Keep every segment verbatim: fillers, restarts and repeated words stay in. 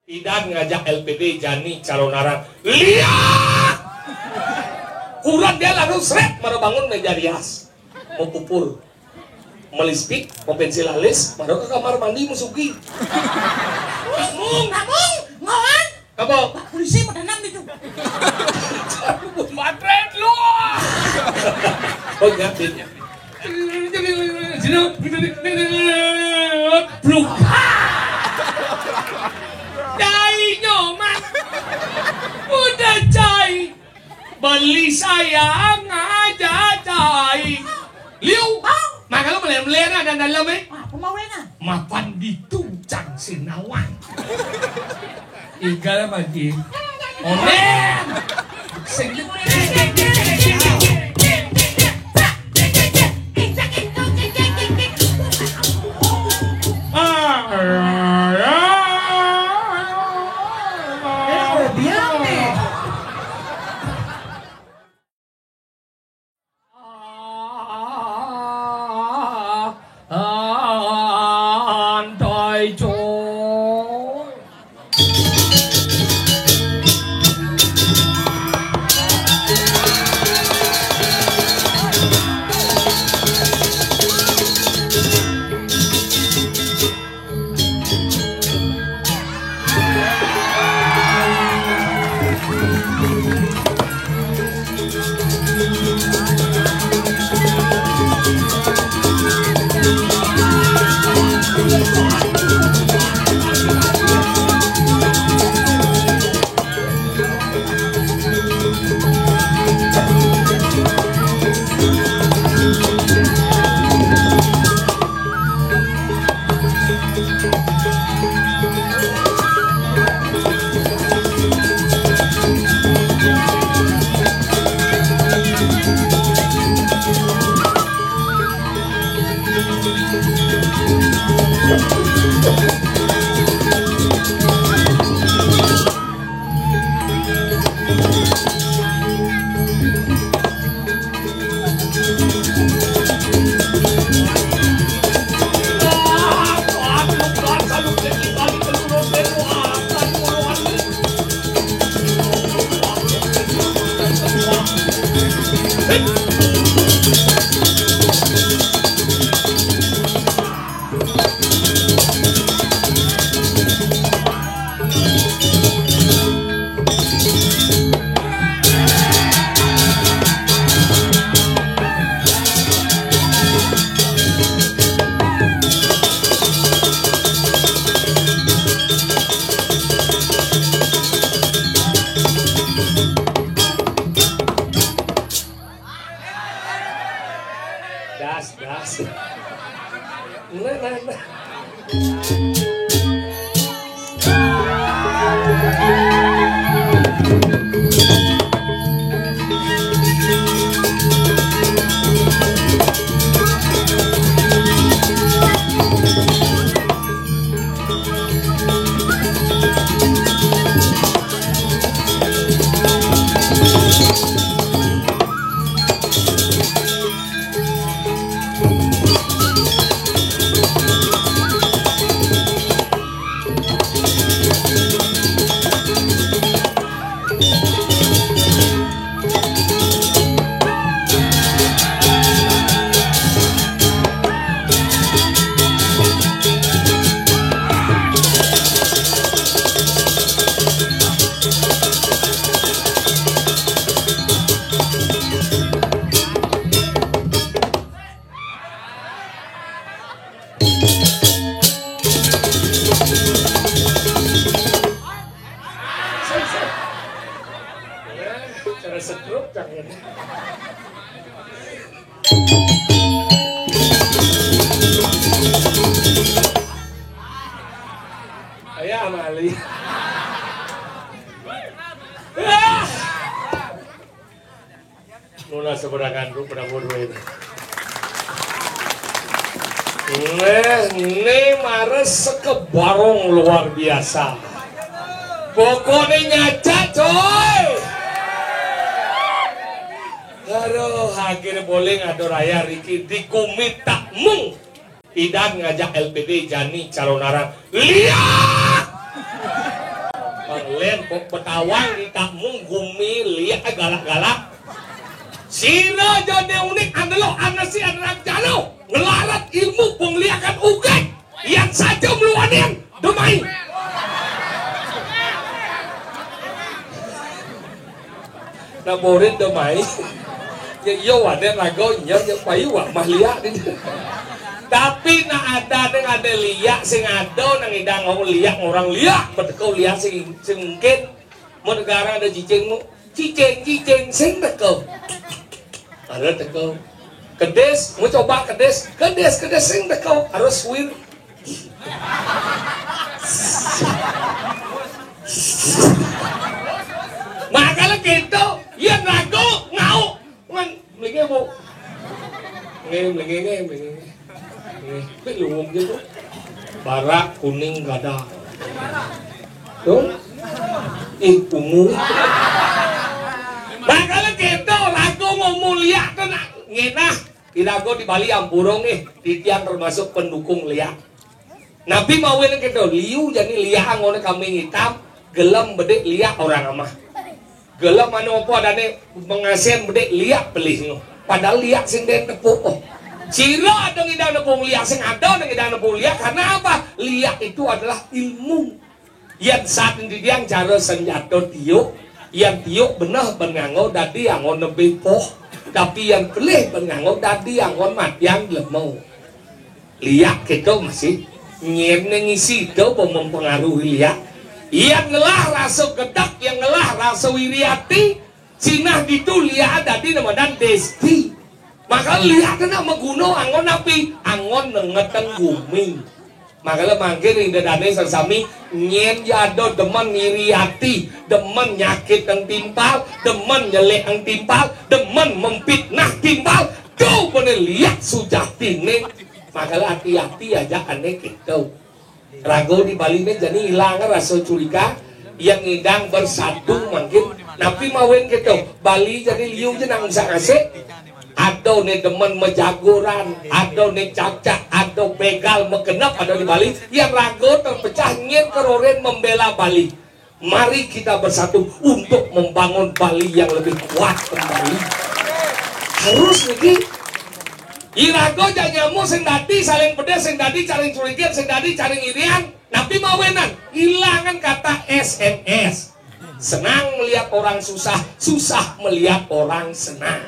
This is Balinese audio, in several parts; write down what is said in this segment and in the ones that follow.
Idan ngajak L P D jani calon aran. Liak! Kurang dia lalu seret, baru bangun meja rias. Mau pupur. Melispik, mau pensil alis, baru ke kamar mandi musuki. Namung, namung, ngawan. Apa? Pak polisi mau tanam itu. Matret lu. Oh, nggak, dia. Bluk. Cai nyoman. Udah cai. Beli sayang aja cai. Liu. Maka lu melihat-melihat ada dalam, eh? Apa mau enak? Mapan dituncang sinawan. Igal apa, Ji? Onen. Sing. Ah, Das, das. Nah, nah, nah. Cara sekrup cang ini. Ayah Amali. Nuna seberangan, ru, pedang bodoh ini. Neh, ini mare sekebarong luar biasa. Pokoknya nyaca, coy. Aduh, akhirnya boleh ngado raya Riki di Kumitakmu. Idan ngajak L P D jani calon aran. Liak! Panglen kok betawang di kampung gumi liak galak-galak. Sira jane unik andelo anasi anak jalo ngelarat ilmu pengliakan ugat yang saja meluanin demai. Nah, borin demai. Ya iya wadah raga nya ya payu wak mah liak ni. Tapi nak ada nang ada liak sing ada nang idang ngau liak orang liak betekau liak sing sing mungkin. Mun negara ada cicing mu cicing cicing sing tekau. Ada tekau. Kedis mu coba kedis kedis kedis sing tekau harus suwir. Makanya gitu, ya ragu ngau. Ngan, melenge bu. Nge, melenge nge, melenge nge. Nge, tapi luwung gitu. Barak, kuning, gadang. Tuh. Ih, ungu. Makanya gitu, ragu ngomong liak tuh nak ngenah. Irago di Bali ampura nggih, titiang termasuk pendukung liak. Napi mawin kita liu jani liak anggone kambing hitam, gelem bedik liak orang amah. Gelem anu apa adane pengasen bedik liak pelih ngoh. Padahal liak sing den tepuk oh. Sira ada ngidang nepung liak sing ada ada ngidang nepung liak karena apa? Liak itu adalah ilmu. Yen saat didiang cara senjata tiuk, yen tiuk beneh ben nganggo dadi anggon nebih poh, tapi yen pelih ben nganggo dadi anggon matiang lemo. Liak kita masih nyen ngisi itu apa mempengaruhi liak. Yen ngelah rasa gedek, yen ngelah rasa iri hati, sinah ditu liak dadi namadan desti. Maka liak kena meguna anggon api, anggon nengeteng gumi. Makanya mangkin rinda dane sesami nyen jado demen ngiri hati, demen nyakit ang timpal, demen nyelek ang timpal, demen memfitnah timpal. Tuh bener liak sujatine. Makanya hati-hati aja ane gitu. Rago di Bali ne jani ilang rasa curiga yang ngidang bersatu mangkin. Napi mawin gitu. Bali jani liu je nang bisa ngasih. Ada ne demen mejaguran, ada ne cacak, ada begal megenep ada di Bali. Yang rago terpecah nyen keroren membela Bali. Mari kita bersatu untuk membangun Bali yang lebih kuat kembali. Harus niki. Irago jak nyamuk sing dadi saling pedes, sing dadi saling curiga, sing dadi saling irian. Napi mawenan? Ilangan kata S M S. Senang melihat orang susah, susah melihat orang senang.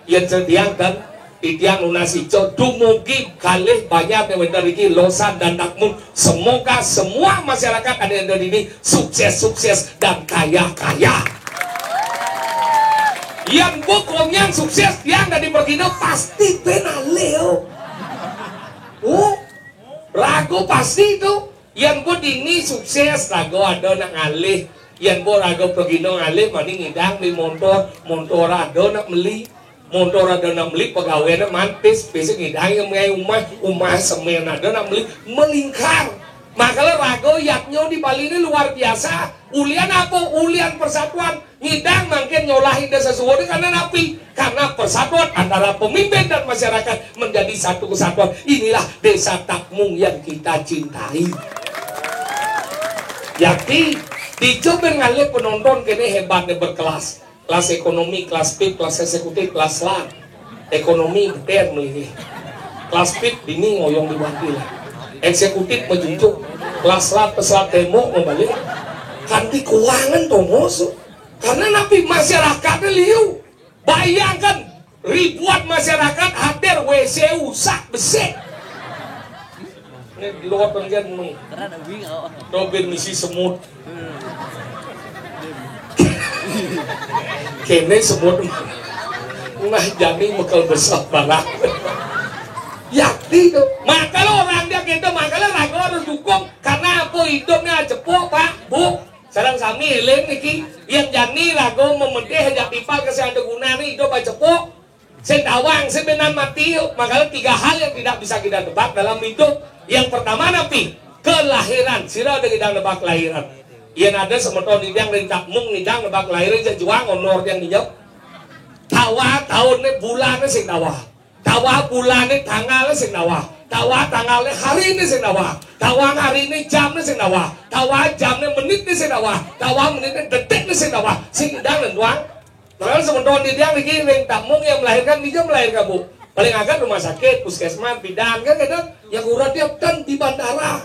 Yen sediang kan, titiang nunas ica dumugi kalih banjar ning wénten iki Losan dan Dakmun. Semoga semua masyarakat ada yang ada ini sukses-sukses dan kaya-kaya. Yang bu konyang sukses, yang dari pergino pasti penaleo. Oh, ragu pasti itu. Yang bu dini sukses, ragu ada nak ngalih. Yang bu ragu pergino ngalih, mending ngidang di montor, montor ada nak meli. Montor ada nak meli, pegawai nak mantis, besok ngidang yang mengai umah, umah semen ada nak meli, melingkar. Makanya ragu yaknyo di Bali ini luar biasa. Ulian apa? Ulian persatuan. Ngidang mangkin nyolahin desa suwun karena napi? Karena persatuan antara pemimpin dan masyarakat menjadi satu kesatuan. Inilah desa Takmung yang kita cintai. Yakti, dicoba ngalih penonton kene hebatnya berkelas. Kelas ekonomi, kelas pip, kelas eksekutif, kelas lat. Ekonomi beten melih. Kelas pip bini ngoyong di bantil. Eksekutif menjunjuk. Kelas lat peselat tembok membalik. Kanti keuangan tomoso. Karena napi masyarakatnya liu. Bayangkan ribuan masyarakat hadir W C usak besik. Ini di luar pengen mung. Dobin misi semut. Kene semut. Nah, jani bekal besar banget. Yakti tuh. Maka lo orang dia gitu, maka lo ragu harus dukung. Karena apa hidupnya cepuk, Pak, Bu. Sarang sami eling niki, yang jani ragu memedih aja timpal ke sing ada guna nih hidup aja cepuk. Sing tawang, sing benar mati, makanya tiga hal yang tidak bisa kita tebak dalam hidup. Yang pertama napi? Kelahiran. Sira ada kita nebak kelahiran. Yang ada semeton idang dari Takmung idang nebak kelahiran aja juang honor yang injak. Tawa tahun nih bulan nih sing tawa. Tawa bulan nih tanggal nih sing tawa. Tawah tanggalné hariné sing nawah. Tawah hariné jamné sing nawah. Tawah jamné menitné sing nawah. Tawah menitné detikné sing nawah. Sing ngidang nentuang. Padahal sementara di tiang niki ring tamu yang melahirkan, dia melahirkan, Bu. Paling agak rumah sakit, puskesmas, bidan, kan kadang yang urat dia ten di bandara.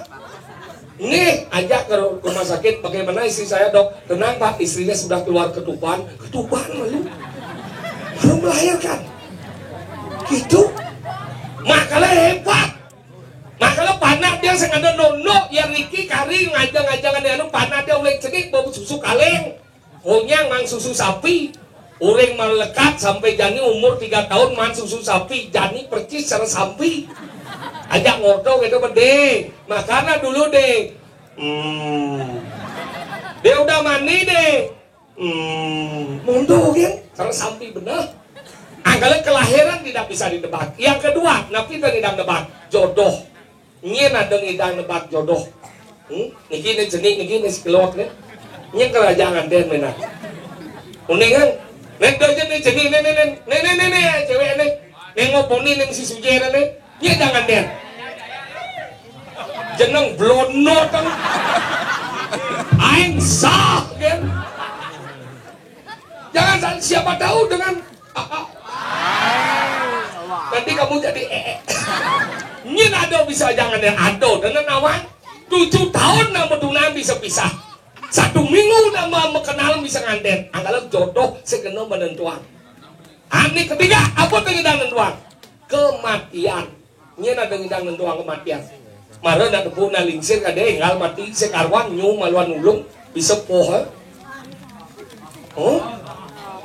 Nih, ajak ke ru-, rumah sakit, "Bagaimana istri saya, Dok?" "Tenang, Pak, istrinya sudah keluar ketuban." "Ketuban malu. Baru melahirkan." Gitu. Makanya hebat. Makanya panak dia sing ada nono, yang niki kari ngajang-ngajangan anu, panak dia uling cenik, bau susu kaleng. Konyang mang susu sapi. Uring melekat sampai jani umur tiga tahun man susu sapi. Jani percis cara sampi. Ajak ngorto gitu, Dé. Makana dulu, Dé. Hmm. Dia udah mandi, Dé. Hmm. Mundur, kan? Cara sampi bener. Angkala kelahiran tidak bisa ditebak. Yang kedua, napi tadi nebak? Jodoh. Nyén ada ngidang nebak jodoh. Hmm? Niki né cenik, niki né sekelot né. Nyén kerajaan dén ménak. Uningan. Né dojen né cenik né né né né né né né cewek né. Né ngoponi né si sujé né. Nyén jangan dén. Jeneng blonot kan. Aing sah kan. Jangan sa-, siapa tahu dengan nanti kamu jadi eh. Nyén ada bisa jangan yang ada dengan awang. Tujuh tahun nama tunangan bisa pisah. Satu minggu nama mengenal bisa nganten. Anggalan jodoh segenau menentuan. Ane ketiga, apa pengenal menentuan? Kematian. Nyén ada ngidang nentuang kematian. Mara nak tepuk nak lingsir kadé énggal mati sekaruan nyu maluan ulung bisa poh. Eh? Oh?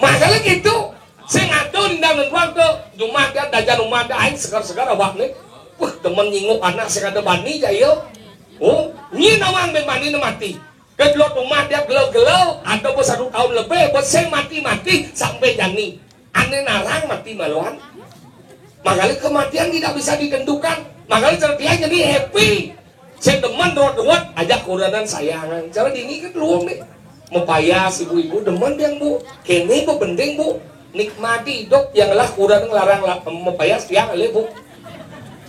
Makanya gitu. Sing ada ngidang nentuang ke jumah dia dajan rumah dia aing segar-segar awak nih. Wah, demen nyinguk anak sing ada bani ja iya. Oh, nyi nawang ben bani ne mati. Kedua rumah dia gelo-gelo, ada pun satu tahun lebih, pun sing mati-mati sampai jani. Ane narang mati maluan. Makanya kematian tidak bisa ditentukan. Makanya cara dia jadi happy. Sing demen ruwet-ruwet, ajak kuranan sayangan. Cara dini kan luang nih. Mepayas ibu-ibu demen yang, Bu. Kene, Bu, penting, Bu. Nikmati hidup yang lah kurang ngelarang lah, mepayas tiang alih, Bu.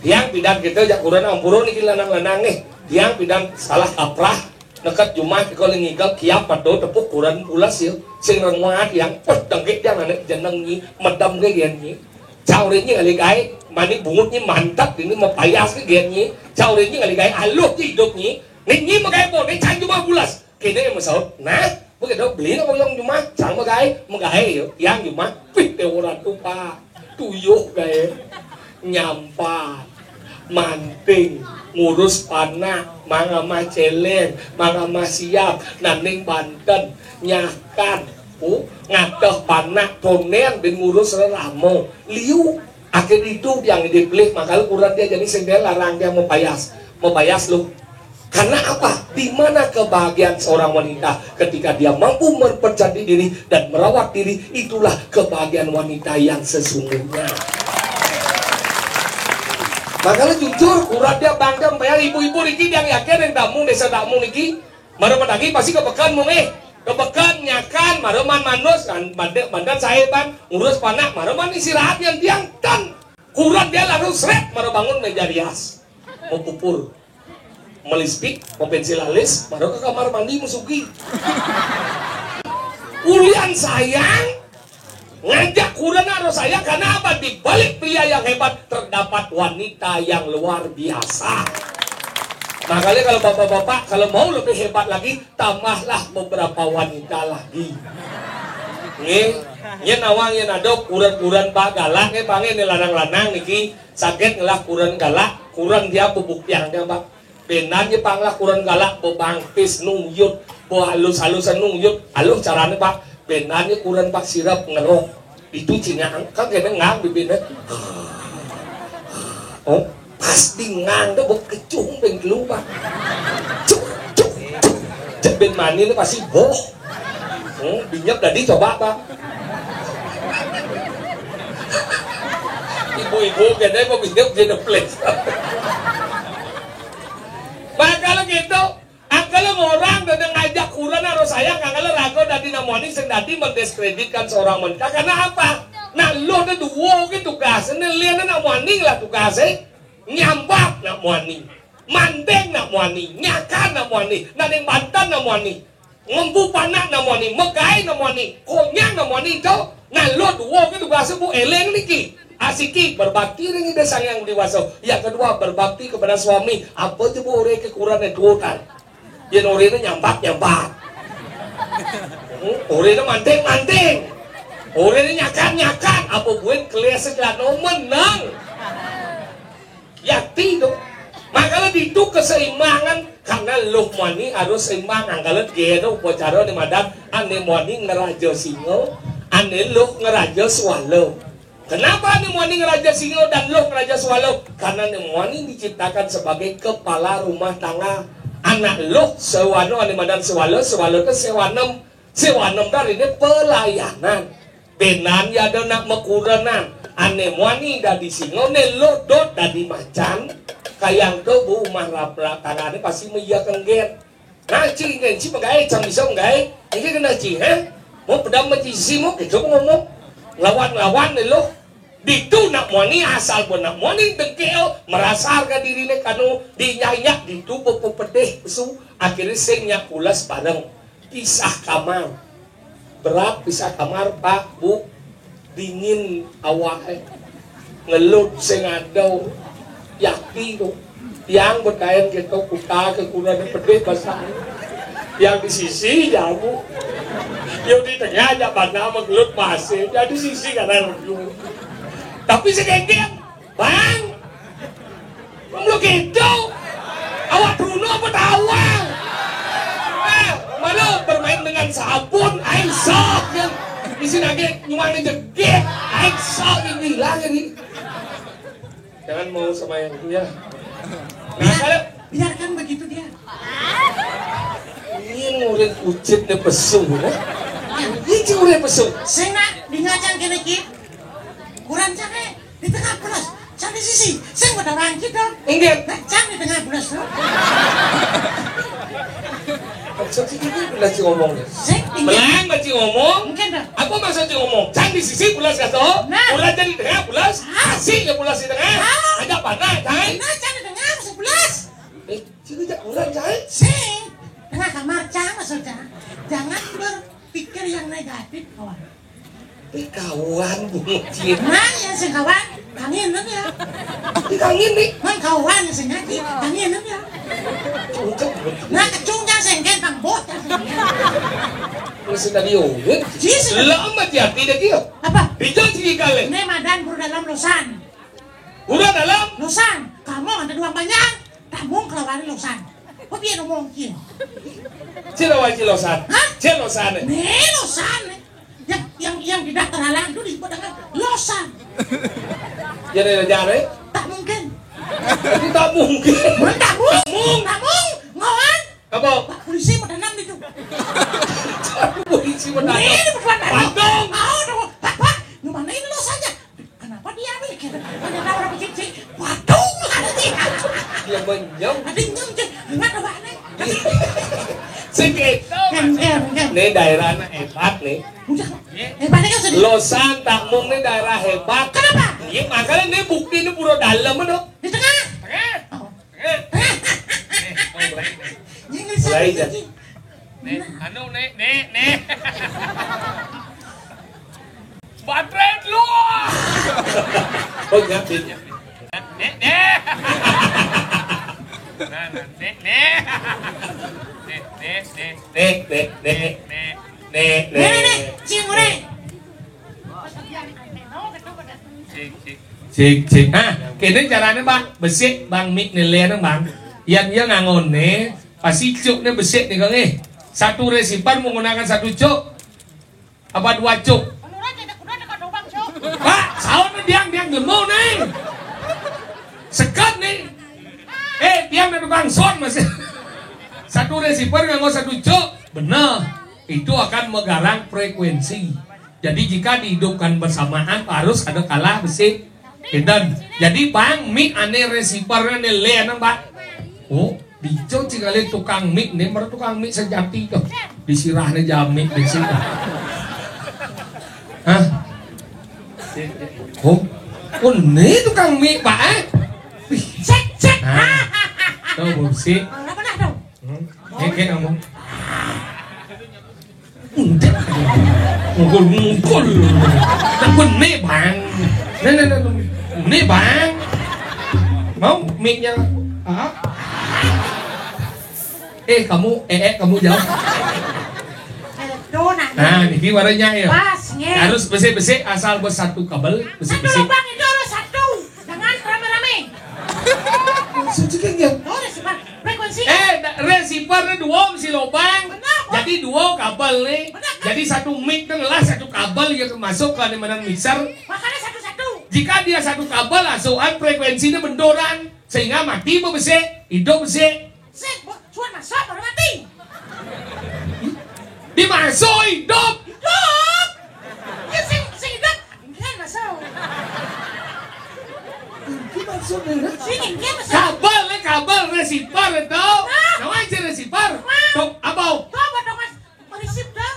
Tiang pidan kita jak kurang ampura niki lanang-lanang nih. Tiang pidan salah kaprah. Neked jumah iko lingigel kiap pado tepuk kuran pulas ya. Sing renguat yang peh dengkik yang anak jeneng nyi, medem ke gen nyi. Caure nyi ngali gaé, mani bungut nyi mantap ini mepayas ke gen nyi. Caure nyi ngali gaé aluh nyi hidup nyi. Nih nyi megaé po, nih can jumah pulas. Kene yang mesaut, nah, begitu beli nak yang jumah, can megaé, megaé yo, yang jumah, pih, dewa ratu, Pak. Tuyuh gaé. Nyampat. Manting. Ngurus panak. Mangamah céléng. Mangamah siap. Naning banten. Nyakan. Oh, ngateh panak tonen bin ngurus reramo. Liu. Akhir itu yang dipilih, makanya kurang dia jadi sendel larang dia mau payas. Mau payas lu. Karena apa? Di mana kebahagiaan seorang wanita ketika dia mampu mempercantik diri dan merawat diri, itulah kebahagiaan wanita yang sesungguhnya. Makanya jujur, kurang dia bangga, bayar ibu-ibu niki yang yakin yang tamu desa tamu niki, mara petagi pasti kepekan mung eh, kepekan nyakan, mara man manus, kan, bandan, bandan saya ban, ngurus panak, mara man istirahat yang tiang tan, kurang dia langsung seret, mara bangun meja rias, mau pupur. Melispik, mau pensil alis, baru ke kamar mandi musuki. Ulian sayang, ngajak kurang harus sayang karena apa? Di balik pria yang hebat terdapat wanita yang luar biasa. Makanya kalau bapak-bapak kalau mau lebih hebat lagi, tambahlah beberapa wanita lagi. Nggih, yen nawang yen ada kuran-kuran Pak galak nggih, Pak nggih, ini lanang-lanang niki saged ngelah kuran galak, kuran dia bebuktiang dia, Pak. Benan ye panglah kuran galak bebangkis nuyut, behalus-halusan nuyut. Halus carane, Pak. Benan ye kuran, Pak, sirep ngeroh. Itu cina kan kene ngang bibine. Oh, pas di ngang tuh bek kecung beng keluar. Cuk, cuk, cuk. Cek ben mani ini pasti boh. Hmm, binyep tadi coba, Pak. Ibu-ibu kene kok binyep jadi ples. Nah, kalau gitu, kalau orang udah ngajak kuran harus sayang, kalau ragu dadi namoni sing dadi mendiskreditkan seorang wanita. Karena apa? Nah, lo ada dua ke tugas, ini lian namoni lah tugas, eh. Nyambat nak muani. Manding nak muani. Nyakan nak muani. Nanding banten nak muani. Ngembu panak nak muani. Megai nak muani. Konyang nak muani tu. Nah, lo dua ke tugas bu eleng niki. Asiki berbakti dengan Ida Sang Hyang Widi Wasa. Yang kedua, berbakti kepada suami. Apa tu bu orang kekurangan dua tan. Yen orene nyambat-nyambat. Hmm, orene manting-manting. Orene nyakan-nyakan. Apa buin kelir sejano menang. Yakti tu. Makanya ditu keseimbangan. Karena luh muani harus seimbang. Angkala geno upacara ni madan. Ane muani ngeraja singa. Ane luh ngeraja swala. Kenapa ane muani ngeraja singa dan luh ngeraja swala? Karena ane muani diciptakan sebagai kepala rumah tangga. Anak luh sewana ane madan swala, swala ke sewanem. Sewanem dari ini pelayanan. Benan ya ada nak makurenan. Ane muani dadi singa, ne luh dot dadi macan. Kayang tu bu umah rap-rap tanggane pasti meya kenggen. Nah, ci, ngen ci magae, cang bisa magae. Nggih kena ci, he? Mau pedam ma ci sisi mau, kejo ngomong. Lawan-lawan ni lo. Ditu nak muani asal pun nak muani dengke, oh, merasa harga diri ni kanu dinyanyak ditu bepepedih pesu. Akhirnya sing nyak pulas bareng. Pisah kamar. Berat pisah kamar, Pak, Bu. Dingin awake. Ngelut sing ada. Yakti tu. Tiang bekain kita kuta kekurangan pedih basah. Yang di sisi jamu. Yang di tengah aja bana menggelut masih. Jadi sisi karena review. Tapi sedikit, Bang. Belum gitu. Awak Bruno apa tawang? Eh, mana bermain dengan sabun, aing sok ya. Isi lagi nyuang ni jegit, aing sok ini hilang ini. Jangan mau sama yang itu ya. Nah, kalau biarkan begitu dia. Ini murid ucit ni pesu, ya. Ini murid pesu. Sing nak dengar cang kene ki. Kurang cang eh. Di tengah belas. Cang di sisi. Sing pada rangkit dong. Inggih. Nah, cang di tengah belas dong. Maksud sih ini belas sih ngomong. Sing tinggi. Belang beci ngomong. Mungkin dah. Apa maksud sih ngomong? Cang di sisi belas kata. Nah. Ulah jadi tengah belas. Ah. Kasih ya belas di tengah. Ah. Ada panah, cang. Nah, cang di tengah sebelas. Eh, sini jak ulah, cang. Sing. Tengah kamar, cang maksud cang. Jangan berpikir yang negatif, kawan. Eh, kawan, Bu Mucin. Nah, ya sing kawan. Kangin ya. Di kangin nih. Mang kawan ya sing ngaji. Kangin ya. Cungkep, Bu. Nah, kecungnya sengken Bang Bot ya sengken. Masih tadi udah. Jis. Lah, amat hati dah dia. Apa? Bijak sih kali. Ini madan buru dalam losan. Buru dalam? Losan. Kamu ada dua banyak. Tamung kelawan losan. Kok dia ngomong kia? Cina wajib losan. Hah? Cina losan. Nih losan. Yang yang yang di daftar halang itu disebut dengan losan. Ya, dari jare. Tak mungkin. Itu tak mungkin. Mun tak mung. Tamung. Tamung. Ngawan. Apa? Pak polisi mau tanam itu. Polisi mau tanam. Ini bukan tanam. Patung. Mau dong. Pak, Pak, gimana ini losannya? Kenapa dia mikir? Ada orang kecil. Waduh, ada sih. Dia menyem. Ada nyem sih. Gimana, Pak, nih? Segitu. Kan, kan, kan. Nih daerahnya hebat nih. Udah. Eh, pada kan sudah. Losan Tamung nih daerah hebat. Kenapa? Iya, makanya nih bukti ini pura dalam, no. Di tengah. Tengah. Oh. Tengah. Nih, mulai. Ini mulai, Jan. Lagi. Nih, anu, nih, nih, nih. Baterai dulu. Oh, nyatin. Nih, nih. Nah, nah, nih, nih. Nih, nih, nih. Nih, nih, nih. Nih, nih, nih. Nih, nih, nih. Cium, nih. Cik, cik. Cik, cik. Nah, kene carane, Bang. Besik, Bang, mik nilai, Bang. Yang dia ngangone, pasti cukne besik nih, Kang, eh. Satu receiver menggunakan satu cuk. Apa dua cuk? Pak, saon biang, biang lemu nih. Sekat nih. Eh, biang ada tukang sound masih. Satu receiver nganggo satu cuk. Bener. Itu akan menggarang frekuensi. Jadi jika dihidupkan bersamaan harus ada kalah besi. Pinten. Jadi Bang, mik ane receiver ane le ane, Pak. Oh, dico cing ale tukang mik nih, baru tukang mik sejati tuh. Disirahne jami di sini. Hah? Oh, oh, nih tukang mik, Pak, eh? Wih, Ah, tuh, bubesik. Ora pernah dong. Hmm. Ngekek kamu. Enggak. Mukul-mukul. Takut nih, Bang. Nah, nah, nah, nah. Nih, Bang. Mau mic-nya? Ah. Eh, kamu, eh, eh, kamu jauh. Aduh, nah. Nah, niki warnanya ya. Pas, nge. Harus besik-besik, asal bos satu kabel, satu besik-besik. Lubang itu harus satu. Jangan rame-rame. Maksudnya kan ya? Oh, receiver. Frekuensi. Eh, da- receiver duo mesti lubang. Benar, Bos. Jadi duo kabel nih. Benar, kan? Jadi satu mic tuh ngelah satu kabel ya masuk ke mana mixer. Makanya satu-satu. Jika dia satu kabel, asuhan frekuensinya bendoran. Sehingga mati mau besik, hidup besik. Sik, Bos, cuman masuk baru mati. Dimasuk hidup. Hidup. Ya, sing, sing hidup. Engkian masuk. Engkian masuk, ya? Sing engkian masuk. Kabel, eh, kabel, receiver itu. Nah. Nama aja receiver? Nah. Tuh, apa? Tuh, apa dong, Mas? Merisip, dah.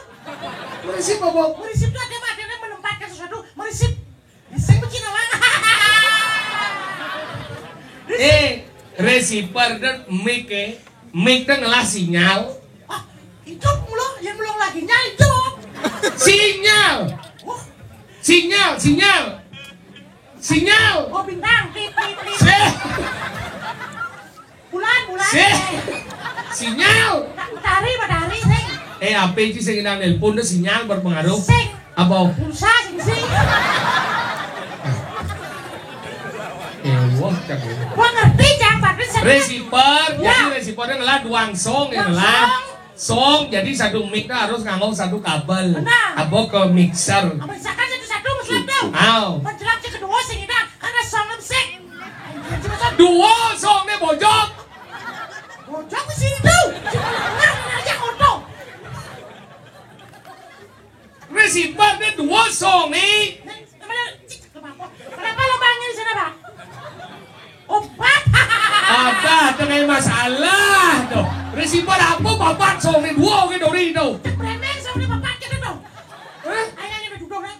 Merisip apa? Merisip itu artinya, artinya menempatkan sesuatu. Merisip. Sing begini, Bang. Eh, receiver dan mic, eh. Mic itu ngelah sinyal. Ah, itu mulu, yang mulu lagi nyal itu. Sinyal. Wah. Sinyal, sinyal. Sinyal. Oh, bintang, tit, tit, tit. Eh. Bulan, bulan. Sih. Sinyal. Matahari, matahari, sing. Eh, apa sih sing nang nelpon tuh sinyal berpengaruh? Sing. Apa? Pulsa, sing, sing. Eh, wah, cak. Gua ngerti, Cang, tapi sing. Receiver, ya. Jadi receivernya ngelah duang song, ya, ngelah. Duang song. Song, jadi satu mic tuh harus nganggo satu kabel. Benar. Apa ke mixer? Apa misalkan satu-satu, Mas Lando? Aw. Penjelap si kedua, sing, ini, karena song, sing. Duo song nih, Bojok. Bojok di sini tuh. Cuma dengar aja kotor. Receiver nih duo song nih. Kenapa, kenapa lubangnya di sana, Pak? Opat. Ada, ada masalah tuh. Receiver apa, Bapak? Song nih duo gitu, Ri, tuh. Cek branding, song nih Bapak gitu tuh. Hah? Ayo, ini udah duduk, nih.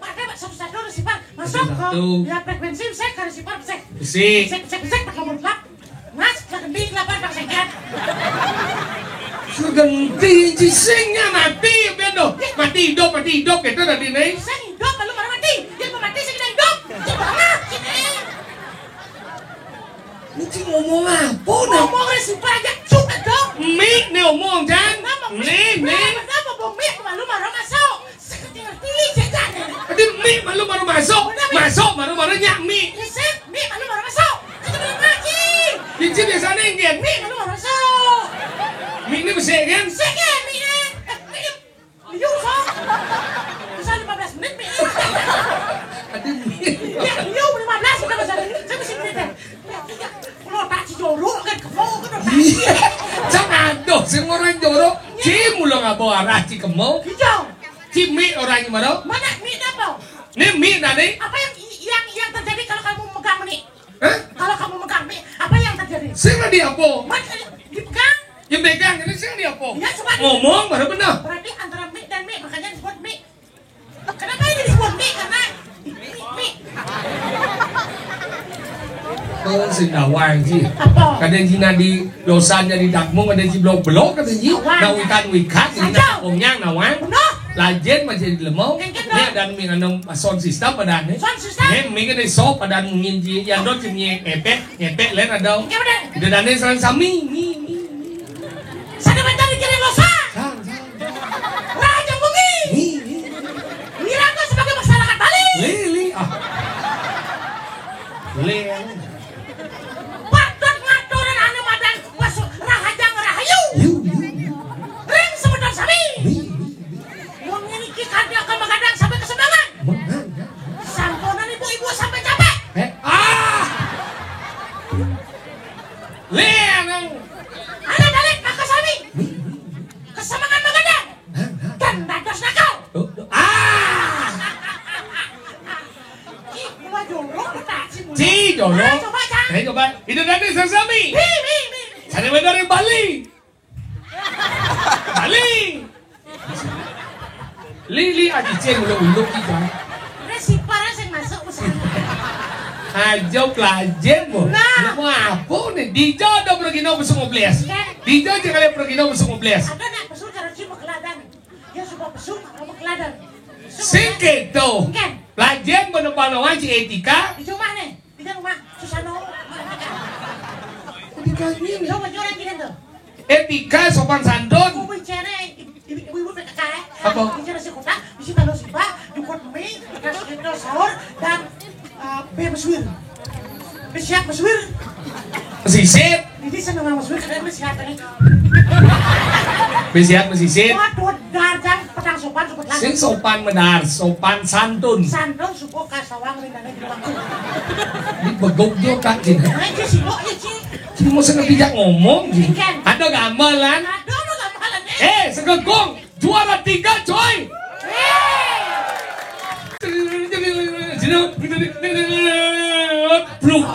Pakai, Pak, satu-satu receiver. Masuk ke, satu-satu. Ya, frekuensi, cek ke receiver, cek. Cek, cek, cek, cek, pakai mutlak. Mas, segenti kelapa, Pak, sekian. Segenti, cisingnya mati, pian tuh. Mati hidup, mati hidup, gitu tadi, nih. Sing hidup, lalu mana mati? Dia mau mati, sing hidup. Cek banget, sini. Ini Ci ngomong apa, nah? Ngomong receiver aja, cuk, dong. Mic nih omong, Jan. Kenapa mic? Nih, mic. Kenapa, kenapa, mic? Malu marah masuk. Sekecil ngerti, jajan. Tadi mic malu marah masuk. Bener, mic. Masuk, marah-marah nyak mic. Isik, mic malu marah masuk. Kecil ngaji. Cici biasanya nggih. Mic malu marah masuk. Mic ini besik, kan? Besik, ya, mic, ya. Eh, mic. Liu, so. Bisa lima belas menit, mic. Tadi mic. Ya, liu lima belas, udah bisa. Saya masih menit, ya. Iya. Kalau tak si jorok kan, kemo kan, tak. Iya. Cang aduh, sing orang jorok. Iya. Ci mula ngabo arah ci kemo. Iya. Ci mic orang gimana? Mana mic apa? Nih mic tadi. Apa yang, yang, yang terjadi kalau kamu megang mic? Hah? Kalau kamu megang mic, apa yang terjadi? Sing tadi apa? Mat, dipegang. Yang pegang, ini sing tadi apa? Iya, coba. Ngomong baru benar. Berarti antara mic dan mic, makanya disebut mic. Kenapa ini disebut mic? Karena mic, mic. Oh, sing dawang, Ci. Apa? Kadang Cina di Losan jadi dakmu, kadang Ci blok-blok, kadang Ci. Awang. Nah, wikan-wikan, ini. Saja. Nak omnyang, nawang. Benar. Lajen masih di lemau. Yang kedua. Ini ada mi-, anu, sound system pada ini. Sound system. Ini mi-, ini so pada mungkin Ci, yang dot Ci mi-, efek. Ngepek lain ada. Ngepek lain. Ida dane sareng sami. Ni, ni, ni. Sada bantar di kiri losa. Sang, sang. Raja Bumi. Ni, ni. Wirangga sebagai masyarakat Bali. Li, li. Ah. Li. Patut ngaturan anu madan pas rahajang rahayu. Yu, yu, yu. Ring semeton sami. Ni, ni, ni. Mun niki kanthi akan magadang sampai kesebangan. Mengan, ya. Samponan ibu-ibu sampai capek. Eh, ah! Lé, nang. Anak balik, maka sami. Kesemangat magadang. Nah, nah. Dan dados nakal. Oh, oh. Ah! Ih, gua jorok, tak, si mulut. Si jorok. Nah, coba, Cang. Ayo, coba. Itu tadi sesami. Mi, mi, mi, mi. Saya benar yang Bali. Bali. Li, li, aji cing, uluk-uluk, ki, Cang. Udah si parah sing masuk ke sana. Aja pelajen, Bu. Nah. Lu mau apa nih? Dijo ada pergi no besok ngobles. Dijo aja kali pergi no besok ngobles. Ada nak pesu cara cuma keladan. Dia suka pesu apa keladan? Sing gitu. Kan. Pelajen bener-bener wajib etika. Di rumah nih. Di rumah. Susah no. Etika ini. Coba orang gini tuh. Etika sopan santun. Kuwi cere ibu-ibu P K K. Apa? Bicara si kota, bisi tahu si ba, jukut mie, nasi kecil sahur, dan eh, be meswir. Be siap meswir. Mesisir. Jadi seneng meswir karena be siap nih. Be siap mesisir. Waduh, darjang petang sopan sebut lagi. Sing sopan medar, sopan santun. Santun suko kasawang rinane di waktu. Ini begok dia tak sih. Aja sih kok ya sih. Sing mau seneng tidak ngomong sih. Ada gamelan. Ada apa gamelan eh? Eh, segegong juara tiga coy. Bluk.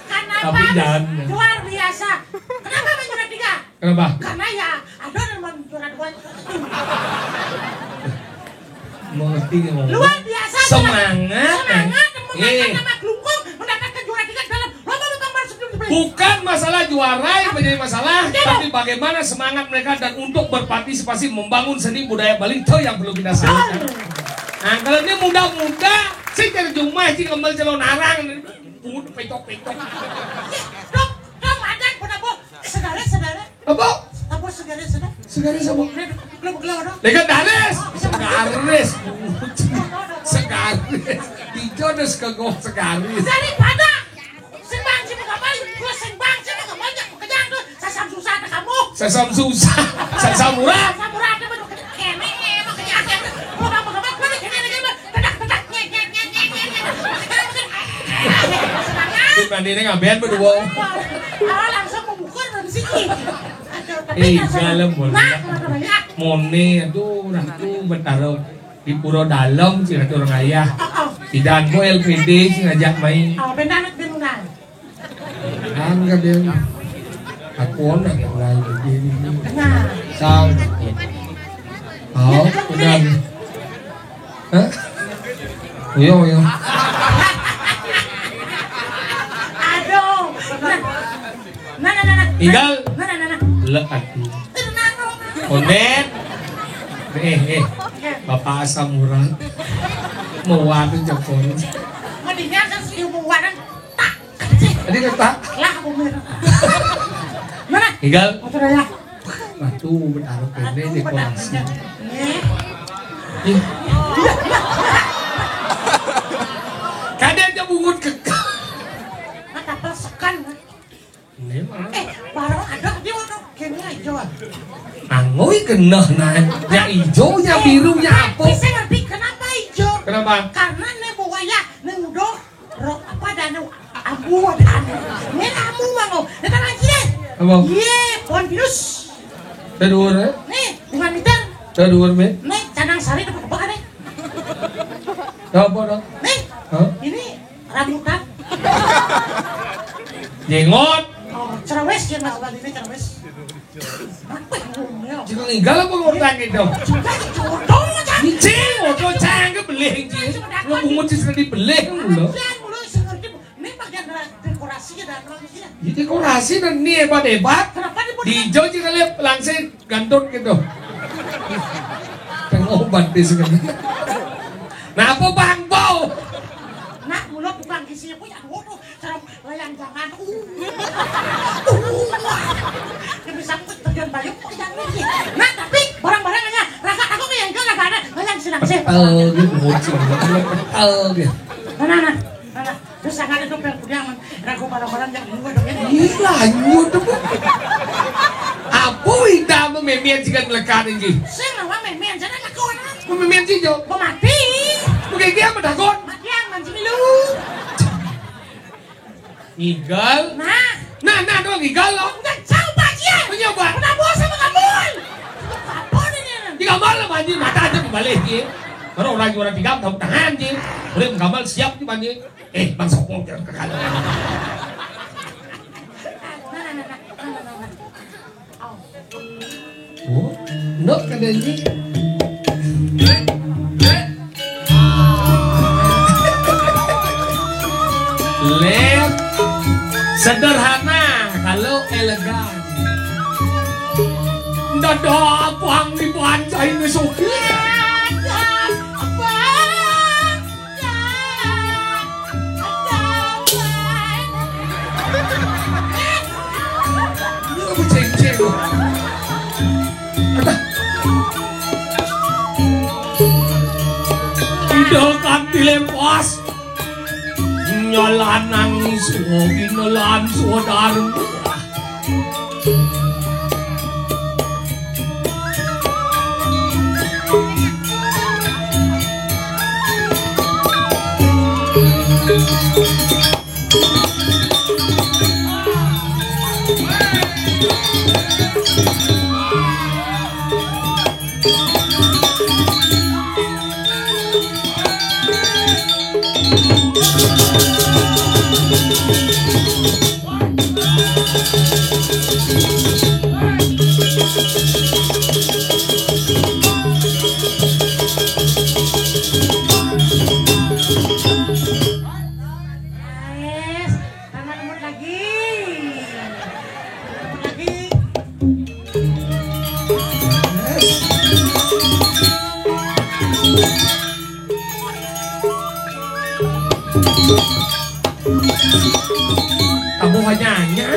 Kenapa? Tapi jangan. Luar biasa. Kenapa main juara tiga? Kenapa? Karena ya ada yang mau juara dua. Mengerti nggak? Luar biasa. Semangat. Semangat. Eh. Memakan sama kelungkung, mendapatkan juara tiga dalam lomba lomba masuk di Bali. Bukan masalah juara yang menjadi masalah, tapi bagaimana semangat mereka dan untuk berpartisipasi membangun seni budaya Bali itu yang perlu kita salukan. Nah, kalau ini muda-muda, sih dari rumah sih kembali calon arang, pungut pecok-pecok. Dok, dok, ada pun apa? Saudara, saudara. Apa? Apa segaris, saudara? Segaris apa? Belum, belum, belum. Legendaris. Segaris. Segaris. Dijo ada segegong segaris. Daripada sing bang sing mau kembali, terus sing bang sing mau kembali, kejang tuh. Sesam susah ada kamu. Sesam susah. Sesam murah. Sesam murah ada betul. Kene, kene, kene, kene. Mau kamu kemana? Kene, kene, kene. Tedak, tedak, nyek, nyek, nyek, nyek, nyek, nyek. Semangat. Itu nanti ini ngapain berdua? Ah, langsung memukul dari sini. Aduh, tapi eh, rasanya dalam boleh. Nah, kenapa banyak? Mone itu ratu bertaruh di Pura Dalam, si ratu orang ayah. Oh, oh. Tidak, aku L P D sih ngajak main. Oh, benar, benar. Kan kadang aku onak yang lain begini. Nah. Sang. Oh, udah. Hah? Uyo, uyo. Aduh. Nah, nah, nah, nah. Igal. Nah, nah, nah, nah. Le aku. Tenang, tenang. Onet. Eh, eh. Bapak asam urat. Mau waduh jokon. Mendingan kan si mau waduh. Tadi kata. Lah, aku mir. Mana? Igal. Motor ya. Waduh, bertaruh kene dekorasi. Ih. Kadang aja bungut kekal. Nah, kapal sekan. Ini mah. Eh, baru ada dia ono kene ijo. Angoi genah nah. Ya ijo, ya biru, ya apa? Bisa ngerti kenapa ijo? Kenapa? Karena nih buaya nih udah Ro, apa ada anu? Ambu ada anu. Ini ambu, Bang. Oh, datang lagi deh. Apa? Iya, pohon pinus. Dah dua, eh? Nih, lima meter. Dah dua, eh? Nih, canang sari dapat apa nih? Dah apa, dah? Nih. Hah? Ini rambutan. Jengot. Oh, cerewes ya, Mas Bali ini cerewes. Apa yang ngomel? Jika ninggal apa ngortang itu? Juga jodoh aja. Cing, jodoh cang ke belih, cing. Lo bungut sih sudah dibelih lo. Aja mulu seperti ini bagian dari dekorasi ya dan terus ya. Ini dekorasi dan ini hebat-hebat. Kenapa dibuat? Di Ijo sih kali langsung gantut gitu. Pengobat di sini. Nah, apa bang bau? Nak mulut bukan isinya punya. Waduh, cara layang jangan. Uh. Uh. Dia bisa terjun payung, oh, jangan lagi. Nah, tapi barang-barang hanya raga aku kayak itu raga ada. Layang senang sih. Petel gitu, bocil. Petel gitu. Nah, nah, nah. Nah, nah. Terus sangat itu yang punya aman. Ragu barang-barang yang dua dong ya. Iya, lanjut tuh. Apa itu apa memian sih kan melekat ini? Saya nggak memian, saya nggak kawan. Memian sih, Jo. Mau mati. Oke, dia apa takut? Mati yang manci milu. Ngigal. Nah. Nah, nah, dong ngigal lo. Enggak jauh Pak Cia. Punya apa? Pernah bos sama kamu. Apa nih? Di kamar lah, Pak Haji. Mata aja dibalik, Ji. Baru orang juara tiga, tepuk tangan, Ji. Udah, kamar siap, Ji, Pak Haji. Eh, Bang Sopo, jangan ke kanan. Oh, ndok kada ini. Elegan. Dadah abang dibancain suki. Lu beceng-ceng. Adah. Ida kanti lepas. Nyalanang suwa binelan suwa darma. Tangan lembut lagi. Lagi. Tabuh hanya-hanya.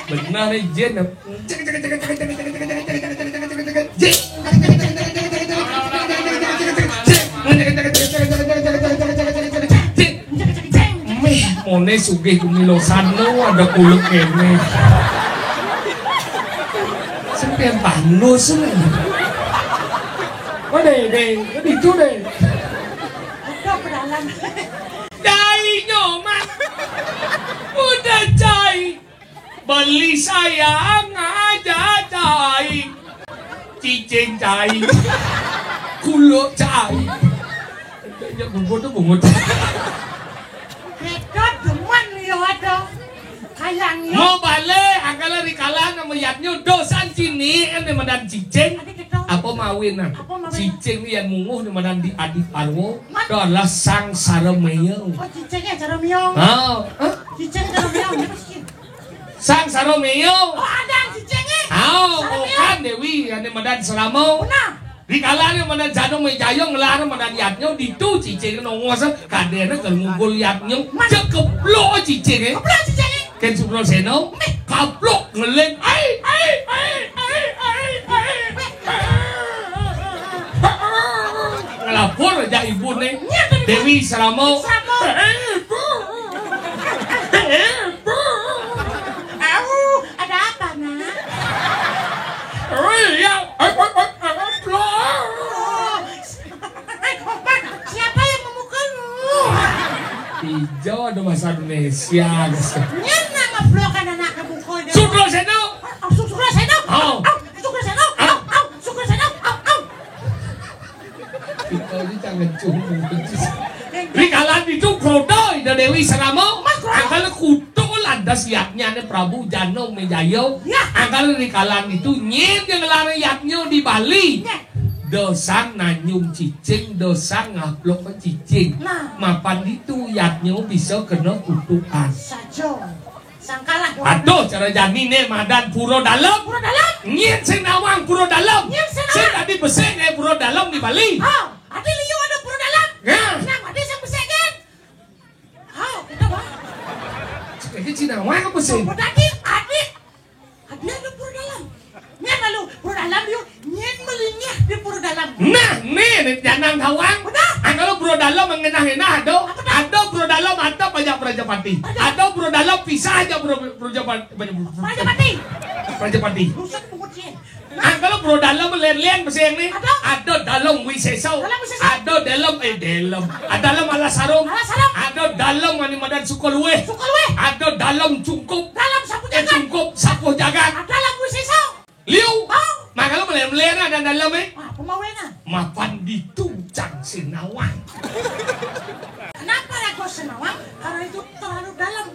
Benar nih, Jin. Meh, mone sugih ku milosan lo, ada kuluk kene. Sampeyan tandus, lo. Waduh, deh, itu deh. Ada pedalan. Cai nyoman. Udah cai. Beli sayang aja cai. Cicing cai. Kuluk cai. Ya bungut tuh bungut. Beda demen ya ada. Kayaknya. Mau balik, angkala rikala nama yatnyo dosan cini, em, madan cicing. Ada kita. Apa mawin, nah? Apa mawin? Cicing ni yang munguh ni madan di Adi Parwo. Man? Adalah sang sarameo. Oh, cicingnya sarameo. Ah, hah? Cicing sarameo, apa sih? Sang sarameo. Oh, ada cicingnya. Ah, sarameo. Bukan Dewi, ane madan selamo. Benar. Di kala ane madan Jano Mejayo ngelar madan yatnyo ditu cicing nongos kadene ke ngugul yatnyo. Man. Cekeplok cicing, eh. Keplok cicing, eh. Ken Sukrasena, eh, kaplok ngeling. Ai, ai, ai, ai, ai, ai. Ngelapor aja ibu nih. Iya, Dewi Seramo. Seramo. Eh, ibu. Eh, ibu. Au, ada apa, Nak? Oh, iya. Eh, eh, eh, eh, eh, oh. Siapa yang memukulmu? Ijo ada bahasa Indonesia, guys. Nyen nang ngeblok anak kebuka dia. Sukrasena. Oh, Sukrasena. Oh. Au, Sukrasena. Au, au, Sukrasena. Au, au. Kita ini jangan cuma. Di kala itu Kroda, Ida Dewi Seramo. Mas Kroda. Angkala kutuk lantas yatnya ne Prabu Jano Mejayo. Ya. Angkala di kala itu nyen yang ngelarang yatnya di Bali. Ya. Dosang nanyum cicing, dosang ngaplok cicing. Nah. Mapan ditu yatnyo bisa kena kutukan. Sajo. Sangkalah doang. Aduh, cara jani ne madan Pura Dalem. Pura Dalem. Nyen sing nawang Pura Dalem. Nyen sing nawang. Sing tadi besik kayak Pura Dalem di Bali. Ha, adi liu ada Pura Dalem. Ya. Nah, adi sing besik kan. Ha, kita bah. Cik, cik nawang apa sih? Apa tadi? Adi Adi ada Pura Dalem. Nyen lalu Pura Dalem yu, nyen melingih di Pura Dalem. Nah, nih, nih janang tawang. Benar. Ah, kalau Pura Dalem mengenah-enah ada, apa tak? Ada Pura Dalem ada banyak Prajapati. Ada. Ada Pura Dalem pisah aja Pura, Prajapati. Prajapati. Prajapati. Buset, bungut sih. Ah, kalau Pura Dalem lén-lén pesengan né. Ada? Ada Dalem Wisésa. Dalem Wisésa. Ada Dalem, eh, Dalem. Ada Dalem Alas Harum. Alas Harum. Ada Dalem ané madan Sukaluih. Sukaluih. Ada Dalem Cungkup. Dalem Sapu Eh, Jagat. Cungkup Sapu Jagat. Ada Dalem Wisésa. Liu. Oh. Mangkana mlén-mlén ada Dalem, eh. Ah, pemawénan. Mapan ditu cang sinawang. Kenapa raga sinawang? Karena itu terlalu dalam.